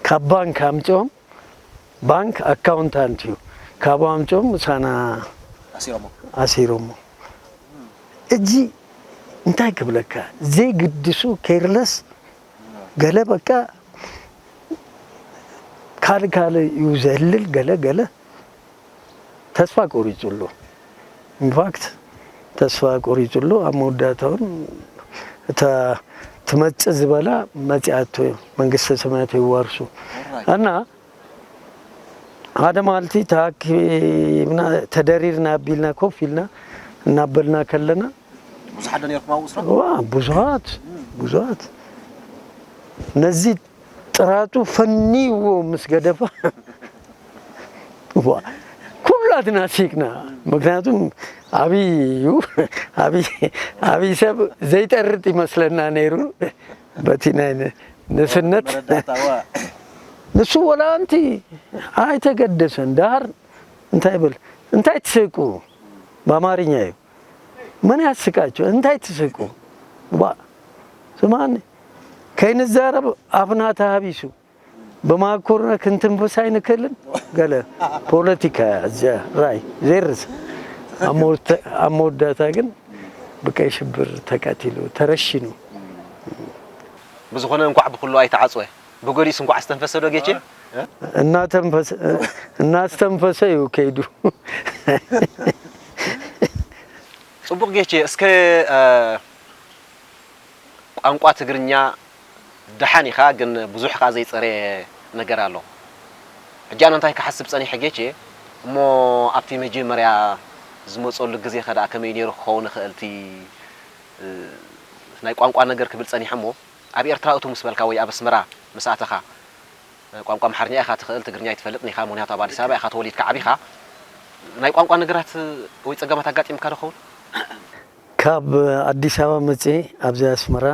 ካብ ባንክ ኣምፅኦም፣ ባንክ ኣካውንታንት እዩ፣ ካብኡ ኣምፅኦም ምሳና ኣሲሮሞ ኣሲሮሞ። እጂ እንታይ ክብለካ፣ ዘይግድሱ፣ ኬርለስ፣ ገለ በቃ ካልእ ካልእ እዩ ዘህልል፣ ገለ ገለ ተስፋ ቆሪፁ ኣሎ። ኢንፋክት ተስፋ ቆሪፁ ኣሎ። ኣብ መወዳእታውን እታ ትመፅእ ዝበላ መፂኣቶ፣ መንግስተ ሰማያት የዋርሱ። እና ሓደ መዓልቲ ተኣኪብና፣ ተደሪርና ኣቢልና ኮፍ ኢልና እናበልና ከለና፣ ብዙሓት ዶ ነርኩም ኣብኡ እስራ? ዋ ብዙሃት ብዙሃት፣ ነዚ ጥራጡ ፈንይዎ ምስ ገደፋ፣ ዋ ኩላትና ሲቅና። ምክንያቱም ኣብይ እዩ፣ ኣብይ፣ ኣብይ ሰብ ዘይጠርጥ ይመስለና ነይሩ በቲ ናይ ን- ንስነት። መረዳእታ ዋ ንሱ ወላ ኣንቲ ኣይተገደሰን። ዳር እንታይ ይብል፣ እንታይ ትስቁ? ብኣማርኛ እዩ። መን ያስቃቸው? እንታይ ትስቁ? ዋ ስማኒ፣ ከይንዛረብ ኣፍና ተሃቢሱ፣ ብማኮርና ክንትንፍስ ኣይንክእልን። ገለ ፖለቲካ እዚያ ራይ ዜርስ ኣብ መወተ- ኣብ መወዳእታ ግን ብቀይ ሽብር ተቀቲሉ፣ ተረሽኑ። ብዝኾነ እንኳዕ ብኩሉ ኣይተዓፅወ፣ ብጎዲስ እንኳዕ ኣስተንፈሰ ዶ ጌቼ? እናተንፈሰ እናስተንፈሰ እዩ ከይዱ። ፅቡቕ ጌቼ፣ እስከ እ፣ ቋንቋ ትግርኛ ደሓን ኢኻ፣ ግን ብዙሕ ከኣ ዘይፀረየ ነገር ኣሎ። ሕጂ ኣነ እንታይ ክሓስብ ፀኒሐ ጌቼ፣ እሞ ኣብቲ መጀመርያ ዝመፀሉ ግዜ ከ ደኣ ከመይ ነይሩ ክኸውን ይኽእል፣ እቲ እ፣ ናይ ቋንቋ ነገር ክብል ፀኒሐ እሞ ኣብ ኤርትራ እቱ ምስ በልካ ወይ ኣብ ኣስመራ ምስ ኣተኻ ቋንቋ ኣምሓርኛ ኢኻ ትኽእል፣ ትግርኛ ኣይትፈልጥን ኢኻ፣ ምኽንያቱ ኣብ ኣዲስ ኣበባ ኢኻ ተወሊድካ ዓቢኻ። ናይ ቋንቋ ነገራት ወይ ጸገማት ኣጋጢምካ ዶ ኸውን? ካብ ኣዲስ ኣበባ መጽየ ኣብዚ ኣስመራ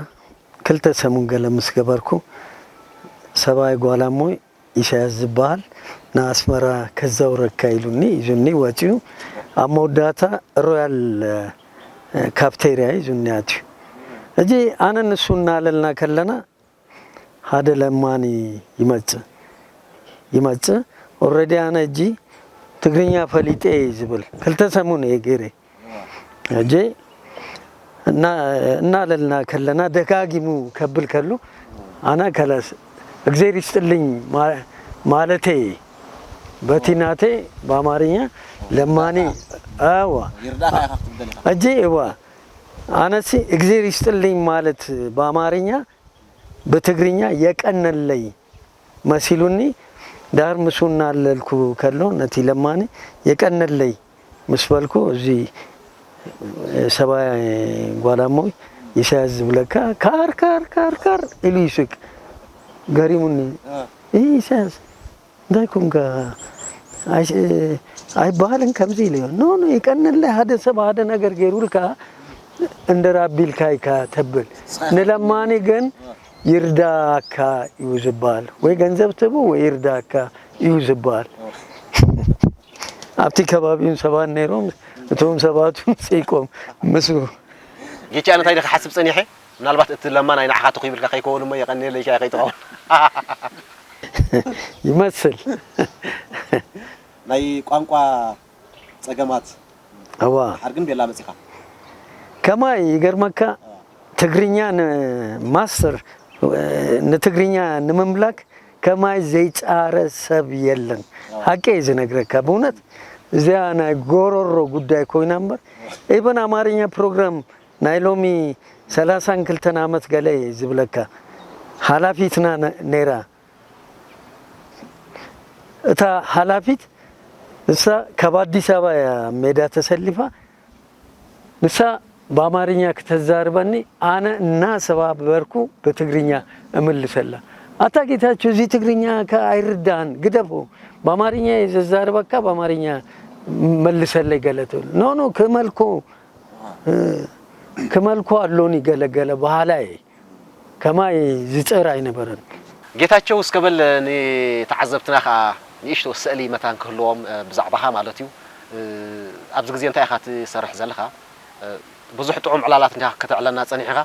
ክልተ ሰሙን ገለ ምስ ገበርኩ፣ ሰብኣይ ጓል ኣሞይ ኢሳያስ ዝበሃል ንኣስመራ ከዛውረካ ኢሉኒ፣ ሒዙኒ ወጺኡ። ኣብ መወዳእታ ሮያል ካፍቴርያ ሒዙኒ ኣትዩ። ሕጂ ኣነ ንሱ እናለልና ከለና ሓደ ለማኒ ይመጽእ ይመጽእ። ኦልሬዲ ኣነ ሕጂ ትግርኛ ፈሊጠ እየ ዝብል። ክልተ ሰሙን እየ ገይረ። ሕጂ እና እናለልና ከለና ደጋጊሙ ከብል ከሎ ኣነ ከላስ እግዜር ይስጥልኝ ማ- ማለተይ በቲ ናተይ ብኣማርኛ ለማኒ ኣዋ ይርዳእካ ኢኻ ክትብል ደሊኻ። ሕጂ እዋ ኣነሲ እግዜር ይስጥልኝ ማለት ብኣማርኛ ብትግርኛ የቀነለይ መሲሉኒ። ዳር ምስኡ እናለልኩ ከሎ ነቲ ለማኒ የቀነለይ ምስ በልኩ እዚ ሰብኣይ ጓል ኣሞይ ኢሳያስ ዝብለካ ካር ካር ካር ካር ኢሉ ይስቅ ገሪሙኒ። ኢሳያስ እንታይ ኮንካ ኣይስ- ኣይበሃልን ከምዚ ኢለዮ። ኖ ኖ ይቀንለይ ሓደ ሰብ ሓደ ነገር ገይሩልካ እንደር ኣቢልካ ኢካ ተብል። ንለማኒ ግን ይርዳካ እዩ ዝበሃል፣ ወይ ገንዘብ ትህቡ ወይ ይርዳካ እዩ ዝበሃል። ኣብቲ ከባቢውን ሰባት ነይሮም፣ እቶም ሰባቱን ስኢቆም ምስ ጌቼ ኣነ እንታይ ኢለ ክሓስብ ጸኒሐ፣ ምናልባት እቲ ለማናይ ንዓኻ ተኺቡልካ ከይከውን እሞ የቐንየለይ ኢልካ ከይትኸውን። ይመስል። ናይ ቋንቋ ጸገማት እዋ ሓር ግን ቤላ መጺኻ። ከማይ ይገርመካ፣ ትግርኛ ንማስተር፣ ንትግርኛ ንምምላክ ከማይ ዘይጻረ ሰብ የለን። ሓቂ እየ ዝነግረካ ብእውነት። እዚኣ ናይ ጎሮሮ ጉዳይ ኮይና እምበር፣ ኢቨን ኣማርኛ ፕሮግራም ናይ ሎሚ ሰላሳን ክልተን ዓመት ገለ እየ ዝብለካ፣ ሓላፊትና ነ-፣ ነይራ። እታ ሓላፊት ንሳ ካብ ኣዲስ ኣበባ እያ ሜዳ ተሰሊፋ። ንሳ ብኣማርኛ ክተዛርበኒ፣ ኣነ እናሰባበርኩ ብትግርኛ እምልሰላ። ኣታ ጌታቸው፣ እዚ ትግርኛ ከ ኣይርዳን፣ ግደፎ። ብኣማርኛ እየ ዘዛርበካ፣ ብኣማርኛ መልሰለይ ገለ ትብል። ኖ፣ ኖ፣ ክመልኮ፣ እ፣ ክመልኮ ኣሎኒ ገለ ገለ በሃላይ። ከማይ ዝጽር ኣይነበረን። ጌታቸው፣ እስከ በል ንተዓዘብትና ኸኣ ንእሽቶ ስእሊ መታን ክህልዎም፣ እ፣ ብዛዕባኻ ማለት እዩ። እ፣ ኣብዚ ግዜ እንታይ ኢኻ ትሰርሕ ዘለኻ? እ፣ ብዙሕ ጥዑም ዕላላት እንዲኻ ከተዕለና ጸኒሕኻ።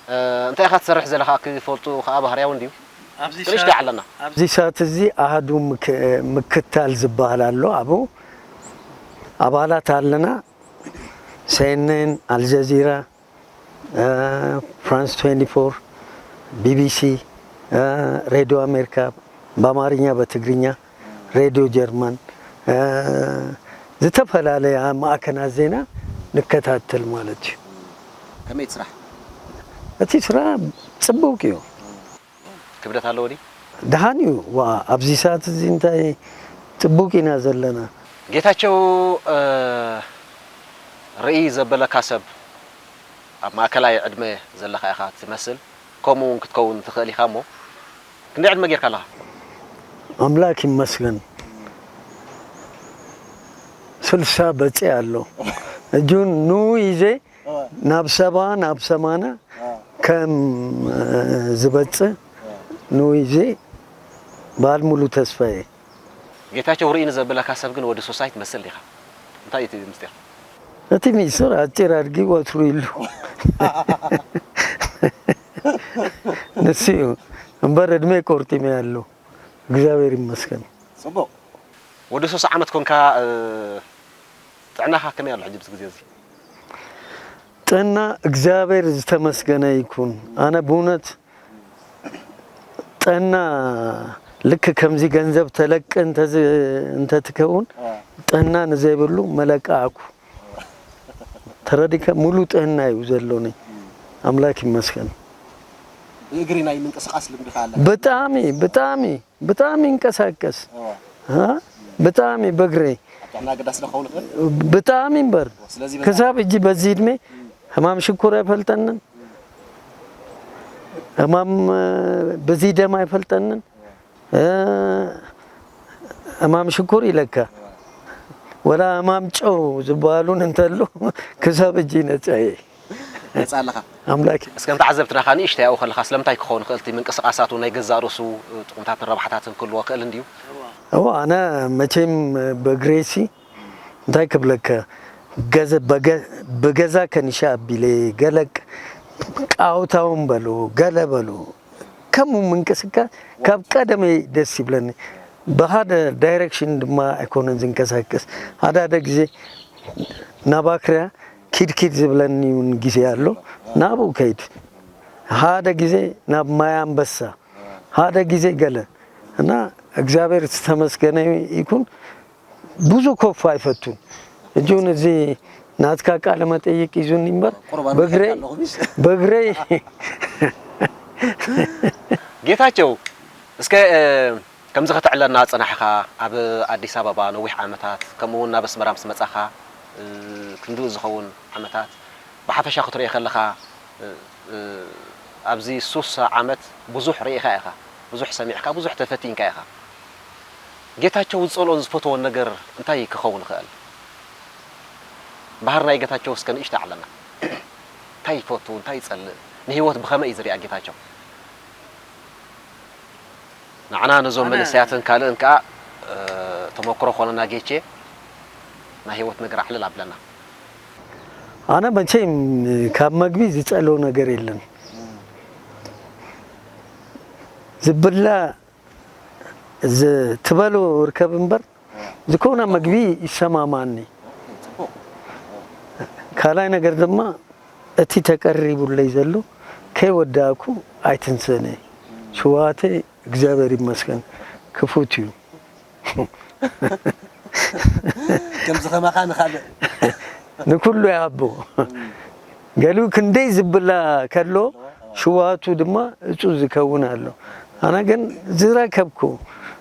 እ፣ እንታይ ኢኻ ትሰርሕ ዘለኻ ክፈልጡ ኸኣ ባህርያዊ እንድዩ። ኣብዚ ንእሽቶ ሰዓት፣ ኣዕለና። ኣብዚ ሰዓት እዚ ኣሃዱ ምክ-፣ ምክታል ዝበሃል ኣሎ። ኣብኡ ኣባላት ኣለና። ሲ ኤን ኤን፣ ኣልጀዚራ፣ እ፣ ፍራንስ ትዌንቲ ፎር፣ ቢ ቢ ሲ፣ እ፣ ሬድዮ ኣሜሪካ፣ ብኣማርኛ፣ በትግርኛ፣ ሬድዮ ጀርመን፣ እ፣ ዝተፈላለያ ማዕከናት ዜና ንከታተል ማለት እዩ። ከመይ እቲ ስራሕ? እቲ ስራሕ ጽቡቅ እዩ። ክብደት ኣለዎ ድዩ? ደሓን እዩ። ዋ፣ ኣብዚ ሰዓት እዚ እንታይ ጽቡቅ ኢና ዘለና። ጌታቸው፣ እ፣ ርእይ ዘበለካ ሰብ፣ ኣብ ማእከላይ ዕድመ ዘለኻ ኢኻ ትመስል፣ ከምኡ እውን ክትከውን ትኽእል ኢኻ እሞ፣ ክንደይ ዕድመ ጌርካ ኣለኻ? ኣምላክ ይመስገን፣ ስልሳ በጺ ኣሎ። እጁን ንኡ ይዜ እወ። ናብ ሰባ፣ ናብ ሰማንያ እወ። ከም፣ እ፣ ዝበጽእ እወ። ንኡ ይዜ በዓል ሙሉ ተስፋ እየ። ጌታቸው፣ ርእይ ንዘበለካ ሰብ ግን ወዲ ሶሳይ ትመስል ዲኻ? እንታይ እዩ እቲ ምስጢር? እቲ ሚስጥር ኣጭር ኣድጊ ወትሩ ኢሉ። ንሱ እዩ እምበር፣ ዕድመ ቆርጢመ ኣሎ። እግዚኣብሔር ይመስገን። ጽቡቕ። ወዲ ሶስት ዓመት ኮንካ፣ እ፣ ጥዕናኻ ከመይ ኣሎ ሕጂ ኣብዚ ግዜ እዚ? ጥዕና እግዚኣብሔር ዝተመስገነ ይኩን። ኣነ ብእውነት ጥዕና ልክ ከምዚ ገንዘብ ተለቅ እንተዝ-፣ እንተትከውን፣ አ። ጥዕና ንዘይብሉ መለቃ ኣኩ። ተረዲከ ሙሉ ጥዕና እዩ ዘሎኒ። ኣምላክ ይመስገን። ብእግሪ ናይ ምንቅስቃስ ልምዲ ከ ኣለካ? ብጣዕሚ፣ ብጣዕሚ፣ ብጣዕሚ ይንቀሳቀስ። እዋ። አ? ብጣዕሚ በግረይ። ኣብ ጥዕና ኣገዳሲ ዶ ክኸውን ይኽእል? ብጣዕሚ እምበር። ስለዚ በዛ ክሳብ ሕጂ በዚ ዕድመ ሕማም ሽኮር ኣይፈልጠንን። ሕማም፣ እ፣ በዚ ደም ኣይፈልጠንን። እ፣ ሕማም ሽኮር ኢለካ። ወላ ሕማም ጨው ዝበሃሉን እንተሎ ክሳብ ሕጂ ነጻ እየ። ነጻ ኣለኻ? ኣምላክ። እስከ ንተዓዘብትና ኸኣ ንእሽተይ ኣብኡ ከለኻ ስለምንታይ ክኸውን ይኽእል እቲ ምንቅስቓሳቱ ናይ ገዛእ ርእሱ ጥቕምታትን ረብሓታትን ክህልዎ ክእል እንድዩ? እዋ፣ ኣነ መቸም በግሬሲ እንታይ ክብለካ፣ ገዘ-፣ በገ-፣ ብገዛ ከኒሻ ኣቢለ ገለ ቅ-፣ ቃውታውን በሉ፣ ገለ በሉ፣ ከምኡ ምንቅስቃስ ካብ ቀደመይ ደስ ይብለኒ። ብሓደ ዳይሬክሽን ድማ ኣይኮነን ዝንቀሳቀስ። ሓደ ሓደ ግዜ ናብ ኣክርያ ኪድ ኪድ ዝብለኒ እውን ግዜ ኣሎ። ናብኡ ከይድ። ሓደ ግዜ ናብ ማይ ኣንበሳ፣ ሓደ ግዜ ገለ እና እግዚኣብሔር ዝተመስገነ ይኩን። ብዙ ኮፍ ኣይፈቱን። እጁን እዚ ናትካ ቃለ መጠይቅ ይዙኒ እምበር ቁርባን በግረይ፣ ይፈቱ ኣለኹ፣ ሚስ። በግረይ። ጌታቸው፣ እስከ፣ እ፣ ከምዚ ከተዕለና ጸናሕኻ፣ ኣብ ኣዲስ ኣበባ ነዊሕ ዓመታት፣ ከምኡ እውን ናብ ኣስመራ ምስ መጻኻ፣ እ፣ ክንድኡ ዝኸውን ዓመታት፣ ብሓፈሻ ክትሪኦ ከለኻ፣ እ፣ እ፣ ኣብዚ ሱሳ ዓመት ብዙሕ ርኢኻ ኢኻ፣ ብዙሕ ሰሚዕካ፣ ብዙሕ ተፈቲንካ ኢኻ። ጌታቸው ዝጸልኦን ዝፈትዎን ነገር እንታይ ክኸውን ይኽእል? ባህሪ ናይ ጌታቸው እስከ ንእሽቶ ኣዕለና። እንታይ ይፈቱ፣ እንታይ ይጸልእ? ንህይወት ብኸመይ እዩ ዝሪኣ ጌታቸው? ንዓና ነዞም ኣነ መንእሰያትን ካልእን ከኣ፣ እ፣ ተመክሮ ኮነና ጌቼ፣ ናይ ህይወት ነገር ኣዕልል ኣብለና። ኣነ መቸም ካብ መግቢ ዝጸልኦ ነገር የለን። ዝብላዕ ዝ-፣ ትበሎ ርከብ እምበር፣ ዝኾነ መግቢ ይሰማማኒ። ካልኣይ ነገር ድማ እቲ ተቀሪቡለይ ዘሎ ከይወዳእኩ ኣይትንሰነ። ሽዋቴ እግዚኣብሔር ይመስገን ክፉት እዩ። ከምዚ ከማኻ ንኻልእ ንኩሉ ይሃቦ። ገሊኡ ክንደይ ዝብላ ከሎ ሽዋቱ ድማ እጹ ዝከውን ኣሎ። ኣነ ግን ዝረከብኩ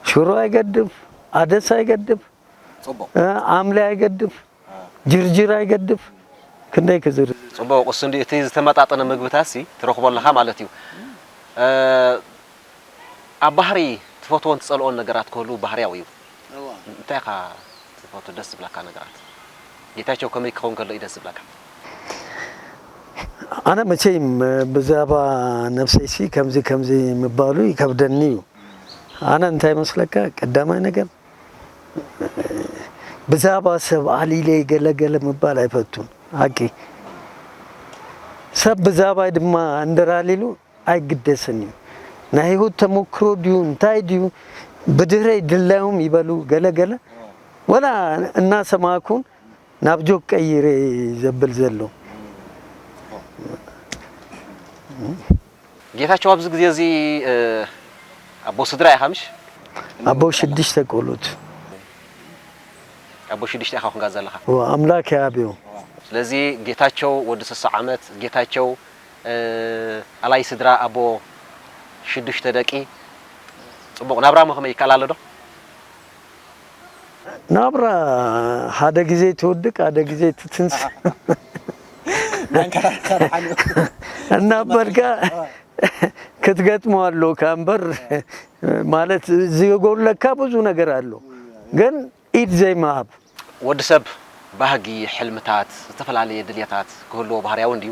ሽሮ ኣይገድፍ፣ ኣደስ ኣይገድፍ፣ ጽቡቕ ኣምሊ ኣይገድፍ፣ ጅርጅር ኣይገድፍ፣ ክንደይ ክዝር ጽቡቕ። እሱ እንዲ እቲ ዝተመጣጠነ ምግብታት ሲ ትረኽቦ ኣለኻ ማለት እዩ። ኣብ ባህሪ ትፈትዎን ትጸልኦን ነገራት ክህሉ ባህርያዊ እዩ። እንታይ ኢኻ ትፈቱ ደስ ዝብለካ ነገራት? ጌታቸው ከመይ ክኸውን ከሎ እዩ ደስ ዝብለካ? ኣነ መቸም ብዛዕባ ነብሰይሲ ከምዚ ከምዚ ምባሉ ይከብደኒ እዩ። ኣነ እንታይ መስለካ፣ ቀዳማይ ነገር ብዛዕባ ሰብ ኣሊለ ገለገለ ምባል ኣይፈቱን። ሓቂ ሰብ ብዛዕባይ ድማ እንድራሊሉ ኣይግደስን እዩ። ናይ ህይወት ተመክሮ ድዩ እንታይ ድዩ ብድህረይ ድላዮም ይበሉ ገለገለ ወላ እናሰማዕኩን ናብ ጆክ ቀይረ ዘብል ዘሎ። ጌታቸው ኣብዚ ግዜ እዚ ኣቦ ስድራ ኢኻ ምሽ? ኣቦ ሽዱሽተ ቆሉት። ኣቦ ሽዱሽተ ኢኻ ኮንካ ዘለኻ። ኣምላክ ያብዮ። ስለዚ ጌታቸው ወዲ ስሳ ዓመት ጌታቸው ኣላይ ስድራ ኣቦ ሽዱሽተ ደቂ ጽቡቕ ናብራ ሞ ከመይ ይከኣል ኣሎ ዶ? ናብራ ሓደ ግዜ ትወድቅ ሓደ ግዜ ትትንስ እናበልካ ክትገጥሞ ኣለካ እምበር ማለት ዝጎለካ ብዙ ነገር ኣሎ ግን ኢድ ዘይምሃብ። ወዲ ሰብ ባህጊ፣ ሕልምታት፣ ዝተፈላለየ ድልየታት ክህልዎ ባህርያዊ እንድዩ።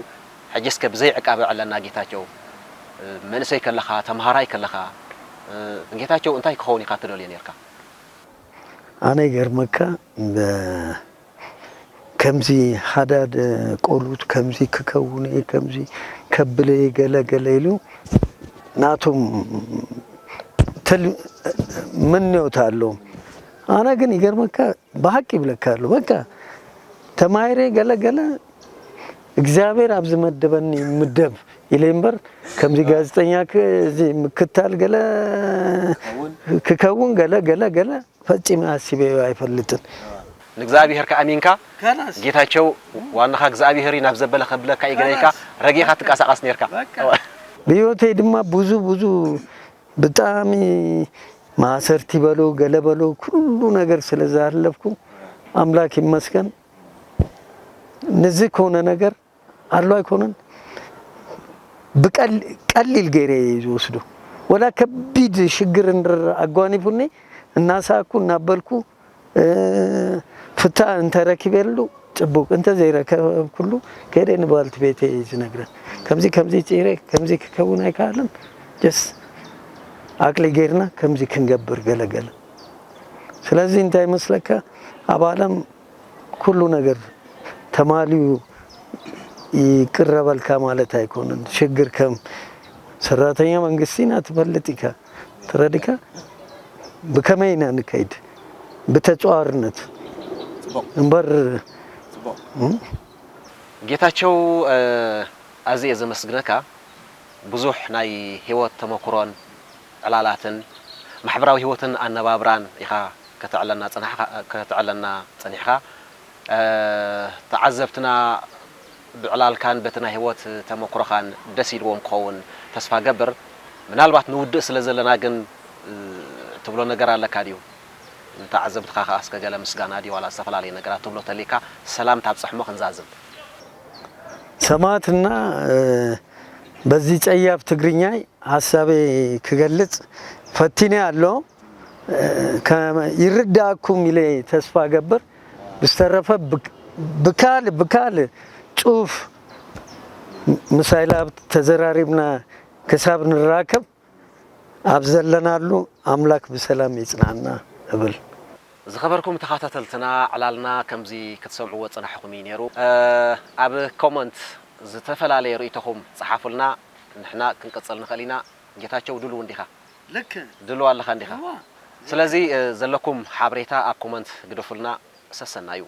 ሕጂ እስከ ብዘይ ዕቃበ ዕለና ጌታቸው፣ መንእሰይ ከለኻ፣ ተምሃራይ ከለኻ፣ ጌታቸው እንታይ ክኸውን ኢኻ ትደልዮ ኔርካ? ኣነ ይገርመካ ከምዚ ሓዳድ ቆሉት ከምዚ ክከውን እየ ከምዚ ከብል እየ ገለ ገለ ኢሉ ናቶም ምንዮት ኣለዎም። ኣነ ግን ይገርመካ ብሓቂ ይብለካ ኣሎ በቃ ተማሂረ ገለ ገለ እግዚኣብሔር ኣብ ዝመደበኒ ምደብ ኢለ እምበር ከምዚ ጋዜጠኛ ምክታል ገለ ክከውን ገለ ገለ ገለ ፈጺመ ኣሲበዮ ኣይፈልጥን። ንእግዚኣብሔር ከኣሚንካ ጌታቸው ዋናኻ እግዚኣብሔር እዩ ናብ ዘበለ ከብለካ እዩ ገለ ኢልካ ረጊእኻ ትንቀሳቐስ ኔርካ። ብህይወተይ ድማ ብዙ ብዙ ብጣዕሚ ማእሰርቲ በሎ ገለ በሎ ኩሉ ነገር ስለ ዝሃለፍኩ ኣምላክ ይመስገን። ንዚ ኮነ ነገር ኣሎ ኣይኮነን ብቀሊል ገይረ ዝወስዶ ወላ ከቢድ ሽግር እንድር ኣጓኒፉኒ እናሳኩ እናበልኩ ፍታ እንተረኪበሉ ጽቡቅ እንተዘይረከብኩሉ ከደ ንባልቲ ቤተ ዝነግረን ከምዚ ከምዚ ጭረ ከምዚ ክከውን ኣይከኣልን ጀስ ኣቅሊ ገይርና ከምዚ ክንገብር ገለገለ ስለዚ እንታይ መስለካ ኣብ ዓለም ኩሉ ነገር ተማልዩ ይቅረበልካ ማለት ኣይኮነን። ሽግር ከም ሰራተኛ መንግስቲ ኢና ትፈልጥ ኢካ ትረድካ ብከመይ ኢና ንከይድ ብተጽዋርነት እምበር ጌታቸው ኣዝየ ዘመስግነካ ብዙሕ ናይ ህይወት ተመክሮን ዕላላትን ማሕበራዊ ህይወትን ኣነባብራን ኢኻ ከተዕለና ጸኒሕካ። ተዓዘብትና ብዕላልካን በቲ ናይ ህይወት ተመክሮኻን ደስ ኢልዎም ክኸውን ተስፋ ገብር። ምናልባት ንውድእ ስለ ዘለና ግን ትብሎ ነገር ኣለካ ድዩ? ንተዓዘብትኻ ከኣ እስከ ገለ ምስጋና ድዩ ዋላ ዝተፈላለየ ነገራት ትብሎ ተልካ ሰላም ታብጽሕሞ ክንዛዝም። ሰማዕትና በዚ ጸያፍ ትግርኛይ ሐሳበይ ክገልጽ ፈቲነ ኣሎ። ይርዳእኩም ኢለ ተስፋ እገብር። ብዝተረፈ ብካል ብካል ጽሁፍ ምስ ኣይልኣብ ተዘራሪብና ክሳብ ንራከብ ኣብ ዘለናሉ ኣምላክ ብሰላም ይጽናዕና እብል። ዝኸበርኩም ተኻታተልትና ዕላልና ከምዚ ክትሰምዕዎ ጸናሕኹም እዩ ነይሩ። ኣብ ኮመንት ዝተፈላለየ ርእይቶኹም ጸሓፉልና። ንሕና ክንቅጽል ንኽእል ኢና። ጌታቸው ድሉው እንዲኻ? ልክ። ድሉው ኣለኻ እንዲኻ? እዋ። ስለዚ ዘለኩም ሓበሬታ ኣብ ኮመንት ግደፉልና። ሰሰናዩ።